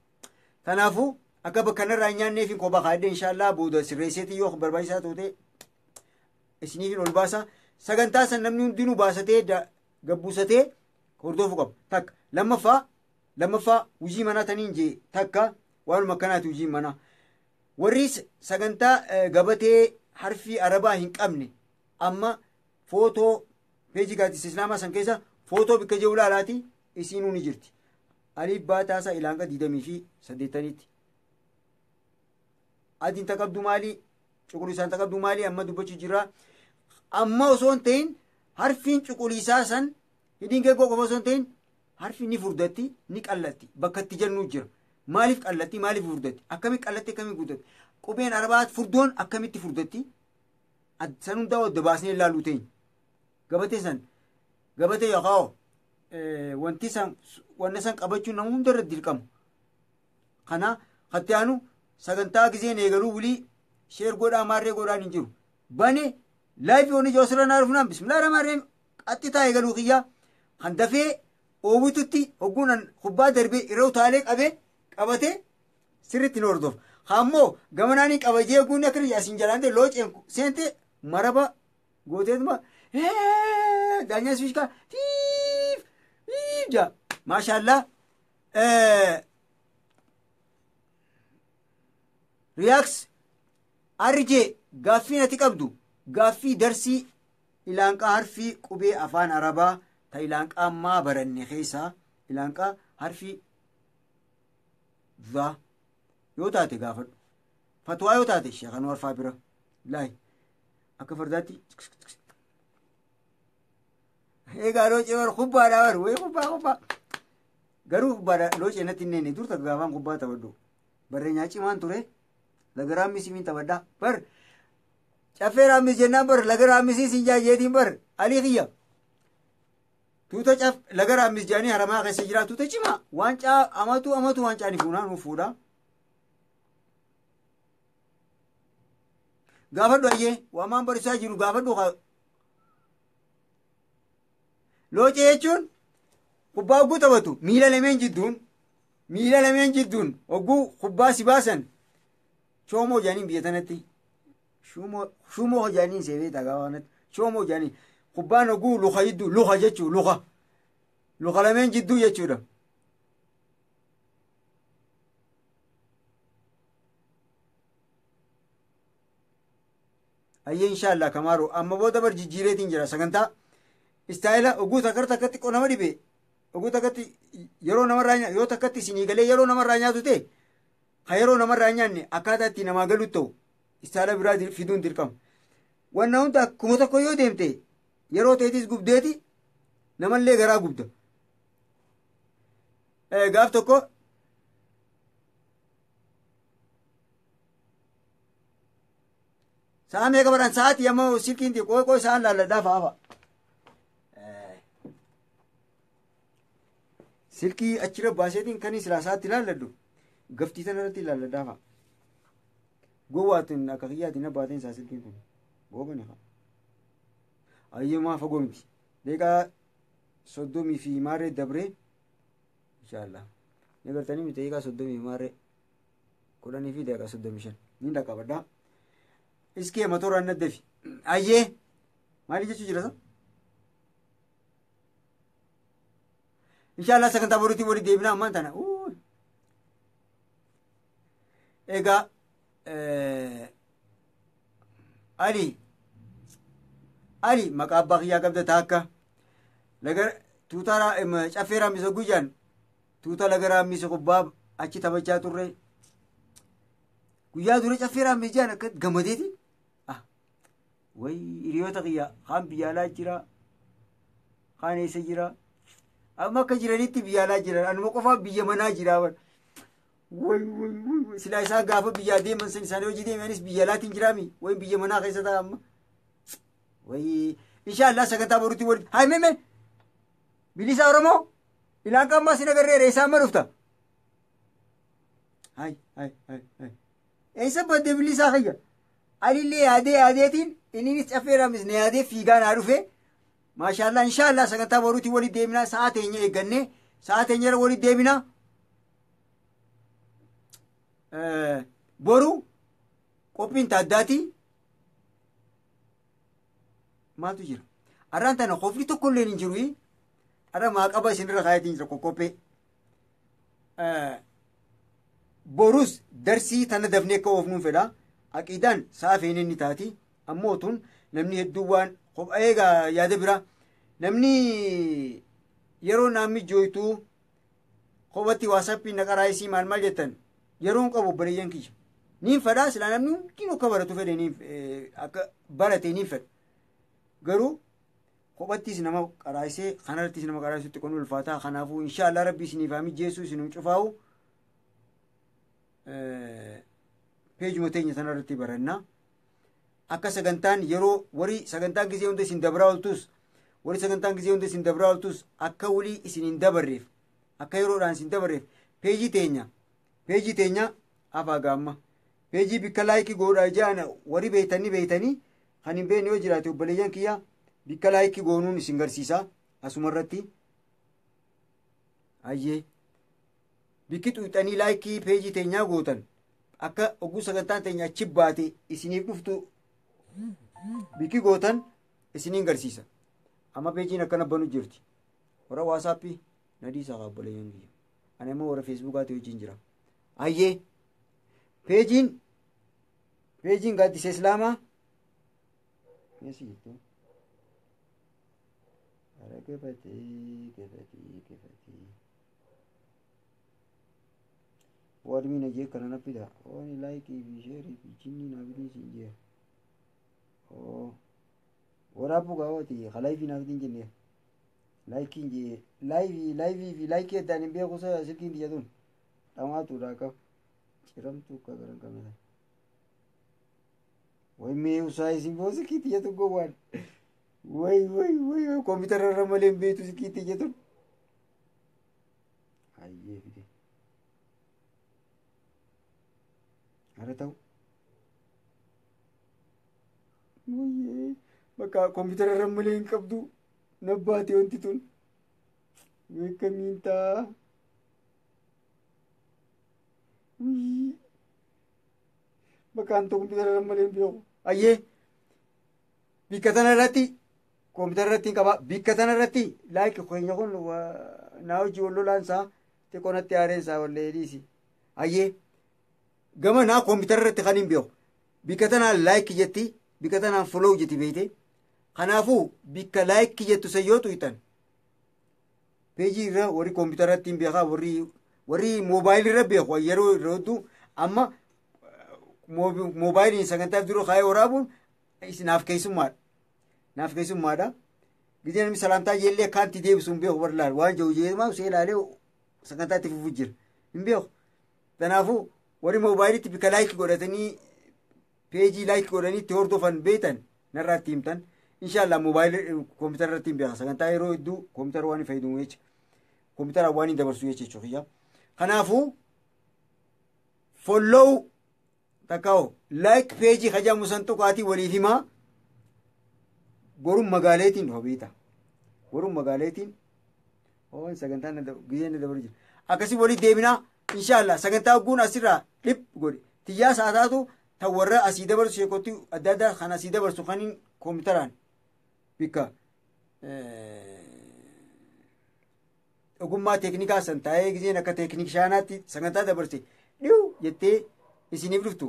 Kanaafuu akka bakka narraa hin nyaanneef hin kophaa kaa'adhe inshaallah booda sirreesseetii yoo barbaachisaa ta'e isiniif ol baasa. Sagantaa san namni hundinuu baasatee gabbuusatee hordofuu qaba. Takka lammaffaa hojii manaa taniin jee takka waanuma akkanaati hojii manaa. Warri sagantaa gabatee harfii arabaa hin qabne amma footoo peejii gaaddisa islaamaa san keessa footoo bikka jiru ilaalaati isiinuu ni jirti. Aliif baataasaa ilaanqa 28tti. Adiin taqabdu maalii? Cuquliisaan taqabdu maalii? Amma dubbachuu jira. Amma osoo hin ta'in harfiin cuquliisaa san hidhiin geengoo qofa osoo hin ta'in harfi ni furdatti ni qallatti bakka itti jennu jira. Maaliif qallatti maaliif furdatti? Akkamitti qallatti akkamitti guddatti? Qubeen arabaa furdoon akkamitti furdatti? San hundaa adda baasnee ilaaluu teenya. Gabatee san gabatee yookaan wanti san wanna san qabachuun nama hunda irratti dirqama. Kana hatti aanu sagantaa gizeen eegaluu bulii share godhaa maarree godhaan hin jiru. Bane live yoonni ijoo sirra naa dhufnaan bismillaahi rahmaan rahiim qaxxitaa eegaluu kiyyaa kan dafee oowwitutti hogguunan kubbaa darbee irra utaalee qabee qabatee sirriitti ni hordofa. Ammoo gamanaanii qabajee guunni akka asiin jalaan ta'e looceen seente maraba gooteetuma daanyaa siishkaa tiif tiif jaa maashaallaa. Riyaaks arjee gaaffii nati qabdu gaaffii darsii ilaanqaa harfii qubee afaan arabaa ta ilaanqaa ammaa baranne keessaa ilaanqaa harfii dha yoo taate gaafadhu. Fatwaa yoo taate Sheekh Anwar faa bira laayi akka fardaatti eegaa loocee bar kubbaadhaa bar wayii kubbaa kubbaa garuu kubbaadha loocee natti hin neenne dur takka gaafaan kubbaa taphadhu barreenyaa cimaan ture laga raammisii min taphadhaa bar caffee raammis jennaan bar laga raammisii sin jaayyeetiin bar alii kiyya tuuta caf laga raammis jedhanii haramaa keessa jira tuuta cimaa waancaa amatu amatu waancaa ni fuunaa nuuf fuudhaa. Gaafadhu ayyee waamaan barisaa jiru gaafadhu. Loocee jechuun kubbaa hogguu taphatu miila lameen jidduun hogguu kubbaa si baasan choomoo jedhaniin biyya tanatti shuumoo jedhaniin seebee tagaa kanatti choomoo jedhaniin kubbaan hogguu luka jidduu luka jechuu luka lameen jidduu jechuudha. Ayyee inshaallah kamaaru amma booda bar jijjiireetiin jira sagantaa istaayila oguu takka takkatti nama dhibe oguu takkatti yeroo namarraa yoo takkatti isinii galee yeroo namarraa nyaatu ta'e ka yeroo namarraa nyaanne akkaataa itti namaa galu ta'u istaayila biraa fiduun dirqama. Wanna hunda akkuma tokko yoo deemte yeroo ta'etis gubdeeti namallee garaa gubda. Gaaf tokko sa'a meeqa baran sa'aatii amma silkiin qoy qoy sa'aan laalladhaa fa'a fa'a. Silkii achirra baaseetiin kan silaa sa'aatti laalladhu gaftii sana irratti laalladhaa fa'a. Gowwaatiin akka kiyyaatiin abbaateen isaa silkiin kun boobani fa'a. Ayyee fagoo miti. Deeqaa 30 fi maarree dabree inshaallah. Ni gartanii miti deeqaa 30 fi maarree 10 fi deeqaa 35 ni dhaqqabadhaa. Iskee motoraan naddafi. Ayyee maali jechuu jira sa? Inshaallah sagantaa boriitti walii deebinaa ammaan tana. Egaa Ali maqaa abbaa kiyyaa qabda taakka laga tuuta caffee raammisa guyyaan tuuta laga raammisa kubbaa achi taphachaa turre guyyaa dura caffee raammisa jaan akka gammadeeti. Way hiriyoota kiyya kaan biyya alaa jira kaan eessa jira amma akka jiranitti biyya alaa jiran anuma qofaa biyya manaa jira way way way silaa isaan gaafa biyyaa deeman san isaanii hojii deemanis biyya alaatiin jiraami way biyya manaa keessa ta'a amma. Wayii inshaallah sagantaa boruutti walitti haa mime bilisa Oromoo ilaan qammaa sin agarreera eessaa amma dhufta. Hay hay hay hay eessa badde bilisaa kiyya anillee yaadee yaadeetiin inninis caffee raamisne yaadee fiigaa naa dhufe maashaallah inshaallah sagantaa boruutti walitti deemina sa'a teenya eeggannee sa'a teenya irra walitti deemina. Boru qophiin taaddaati maaltu jira arraan tana qofli tokko illee hin jiru arra maaqaba isinirra kaayatiin jira qoqqophee borus darsii tana dafnee akka oofnuun fedha aqiidaan sa'a feene inni taati ammoo tun namni hedduu waan eegaa yaada bira namni yeroo naamni jooytuu kophatti waasappii naqaraa isii maal maal jettan yeroon qabu obboleeyyan kiyya niin fedhaa silaa namni hundinuu akka baratu fedhe niin akka barate niin fedha garuu kophattis nama qaraayisee kanarrattis nama qaraayisutti qonu ulfaataa kanaafuu inshaallah rabbi isiniif haa mijeessuu isinum cufaa'u peejuma teenya sanarratti baranna akka sagantaan yeroo warii sagantaan gisee hunda isin dabraa oltus warii sagantaan gisee hunda isin dabraa oltus akka walii isin hin dabarreef akka yeroodhaan isin dabarreef peejii teenya afaa gaamma peejii bikka laayikii godhaa jaan warii beeytanii beeytanii kan hin beekne yoo jiraate obboleeyyan kiyya bikka laayikii goonuun isin garsiisa asumarratti ayyee bikki xuuxanii laayikii peejii teenyaa gootan akka oguu sagantaan teenya achi baate isiniif dhuftu bikki gootan isiniin garsiisa amma peejiin akkana banu jirti warra waasaappii nadii isaa obboleeyyan kiyya ani immoo warra feesbuukaati wajjin jira ayyee peejiin gaaddisa islaamaa Meesi jettu. Ara gabatee gabatee gabatee. Waadmi na jee kana na fida. Ooni laayikii fi sheerii fi jinni naa fidin siin jee. Oo. Waraabuu gaawwati kalaayifii naa fidin jennee. Laayikiin jee laayivii laayivii fi laayikii addaan hin beeku sa silkiin tiyya tun. Dhamaatuudha akka ciramtuu akka garan qabne. Way mee usaa isin boo silkii tiyya tun gowwaan. Way way way way koompitara irra malee hin beektu silkii tiyya tun. Hayyee fide. Hara ta'u. Wayyee bakka koompitara irra malee hin qabdu nabbaate wanti tun. Beekamiin ta'a. Wii. Bakka an koompitara irra malee hin beeku. Ayyee bikka tana irratti koompitara irratti hin qaba. Bikka tana irratti laayikii keenya kun naa hojii wal lolaan isaa xiqqoo natti aareen isaa wallee dhiisi. Ayyee gama naa koompitara irratti kan hin beeku. Bikka tanaan laayikii jetti bikka tanaan follow jetti beeyte. Kanaafuu bikka laayikii jettu san yoo tuqxan peejii irra warri koompitara irratti hin beekaa warri moobaayilii irra beeku yeroo irra hedduu amma moobaayiliin sagantaa dura kaayee waraabuun naaf keessummaadha. Naaf keessummaadha. Gizee namni salaamtaa jeellee akkaanti deebisu hin beeku barlaal waan jiru jeemaa usee ilaalee sagantaa itti fufuu jira hin beeku. Kanaafuu warri moobaayilitti bikka laayikii godhatanii peejii laayikii godhanii itti hordofan beektan narraa itti himtan. Inshaallah moobaayilii koompitara irratti hin beeka sagantaa yeroo hedduu koompitara waan hin fayyadamu jecha koompitara waan hin dabarsu jecha jechuudha. Kanaafuu follow takkaa'u like peejii kajamu san tuqaatii waliif himaa goruun magaaleetiin dhufa beekta. Goruun magaaleetiin oon sagantaan gizeen na dabalu jira. Akkasii walitti deebinaa inshaallah sagantaa guun asirraa dhib godhe tiyyaa isaa taatu tan warra asii dabarsu sheekotti adda addaa kan asii dabarsu kaniin koompitaraan bikka ogummaa teeknikaa san taa'ee gizeen akka teeknishaanaatti sagantaa dabarse dhiyu jettee isiniif dhuftu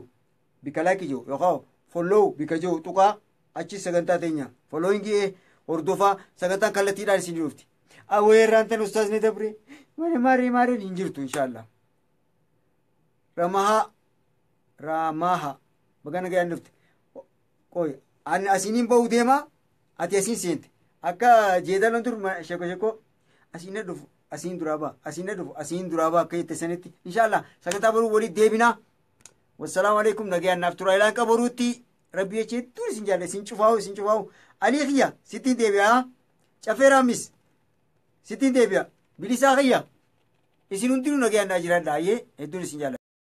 bikka laayikii jiru yookaan follow bikka jiru tuqaa achi sagantaa teenya followingii hordofaa sagantaan kallattiidhaan isin dhufti. Aweerraan tan ustaazni dabre malee maarree maarreen hin jirtu inshaallah. Ramaha Ramaha baga nagayaan dhufte. Qoy ani asiniin ba'uu deema ati asiin seente akka jeedaloon dur sheko sheko asiin na dhufu asiin duraa ba'a asiin na dhufu asiin duraa ba'a akka jette sanitti inshaallah sagantaa boruu walitti deebinaa. Wassalaamu alaikum nagayaan naaf tura ilaan qaboruutti Rabbi jecha hedduun isin jaalladha. Isin cufaa'u, isin cufaa'u. Alii kiyya sittiin deebi'a. Cafee Raammis sittiin deebi'a. Bilisaa kiyya isin hundinuu nagayaan naa jiraadha. Ayyee, hedduun isin jaalladha.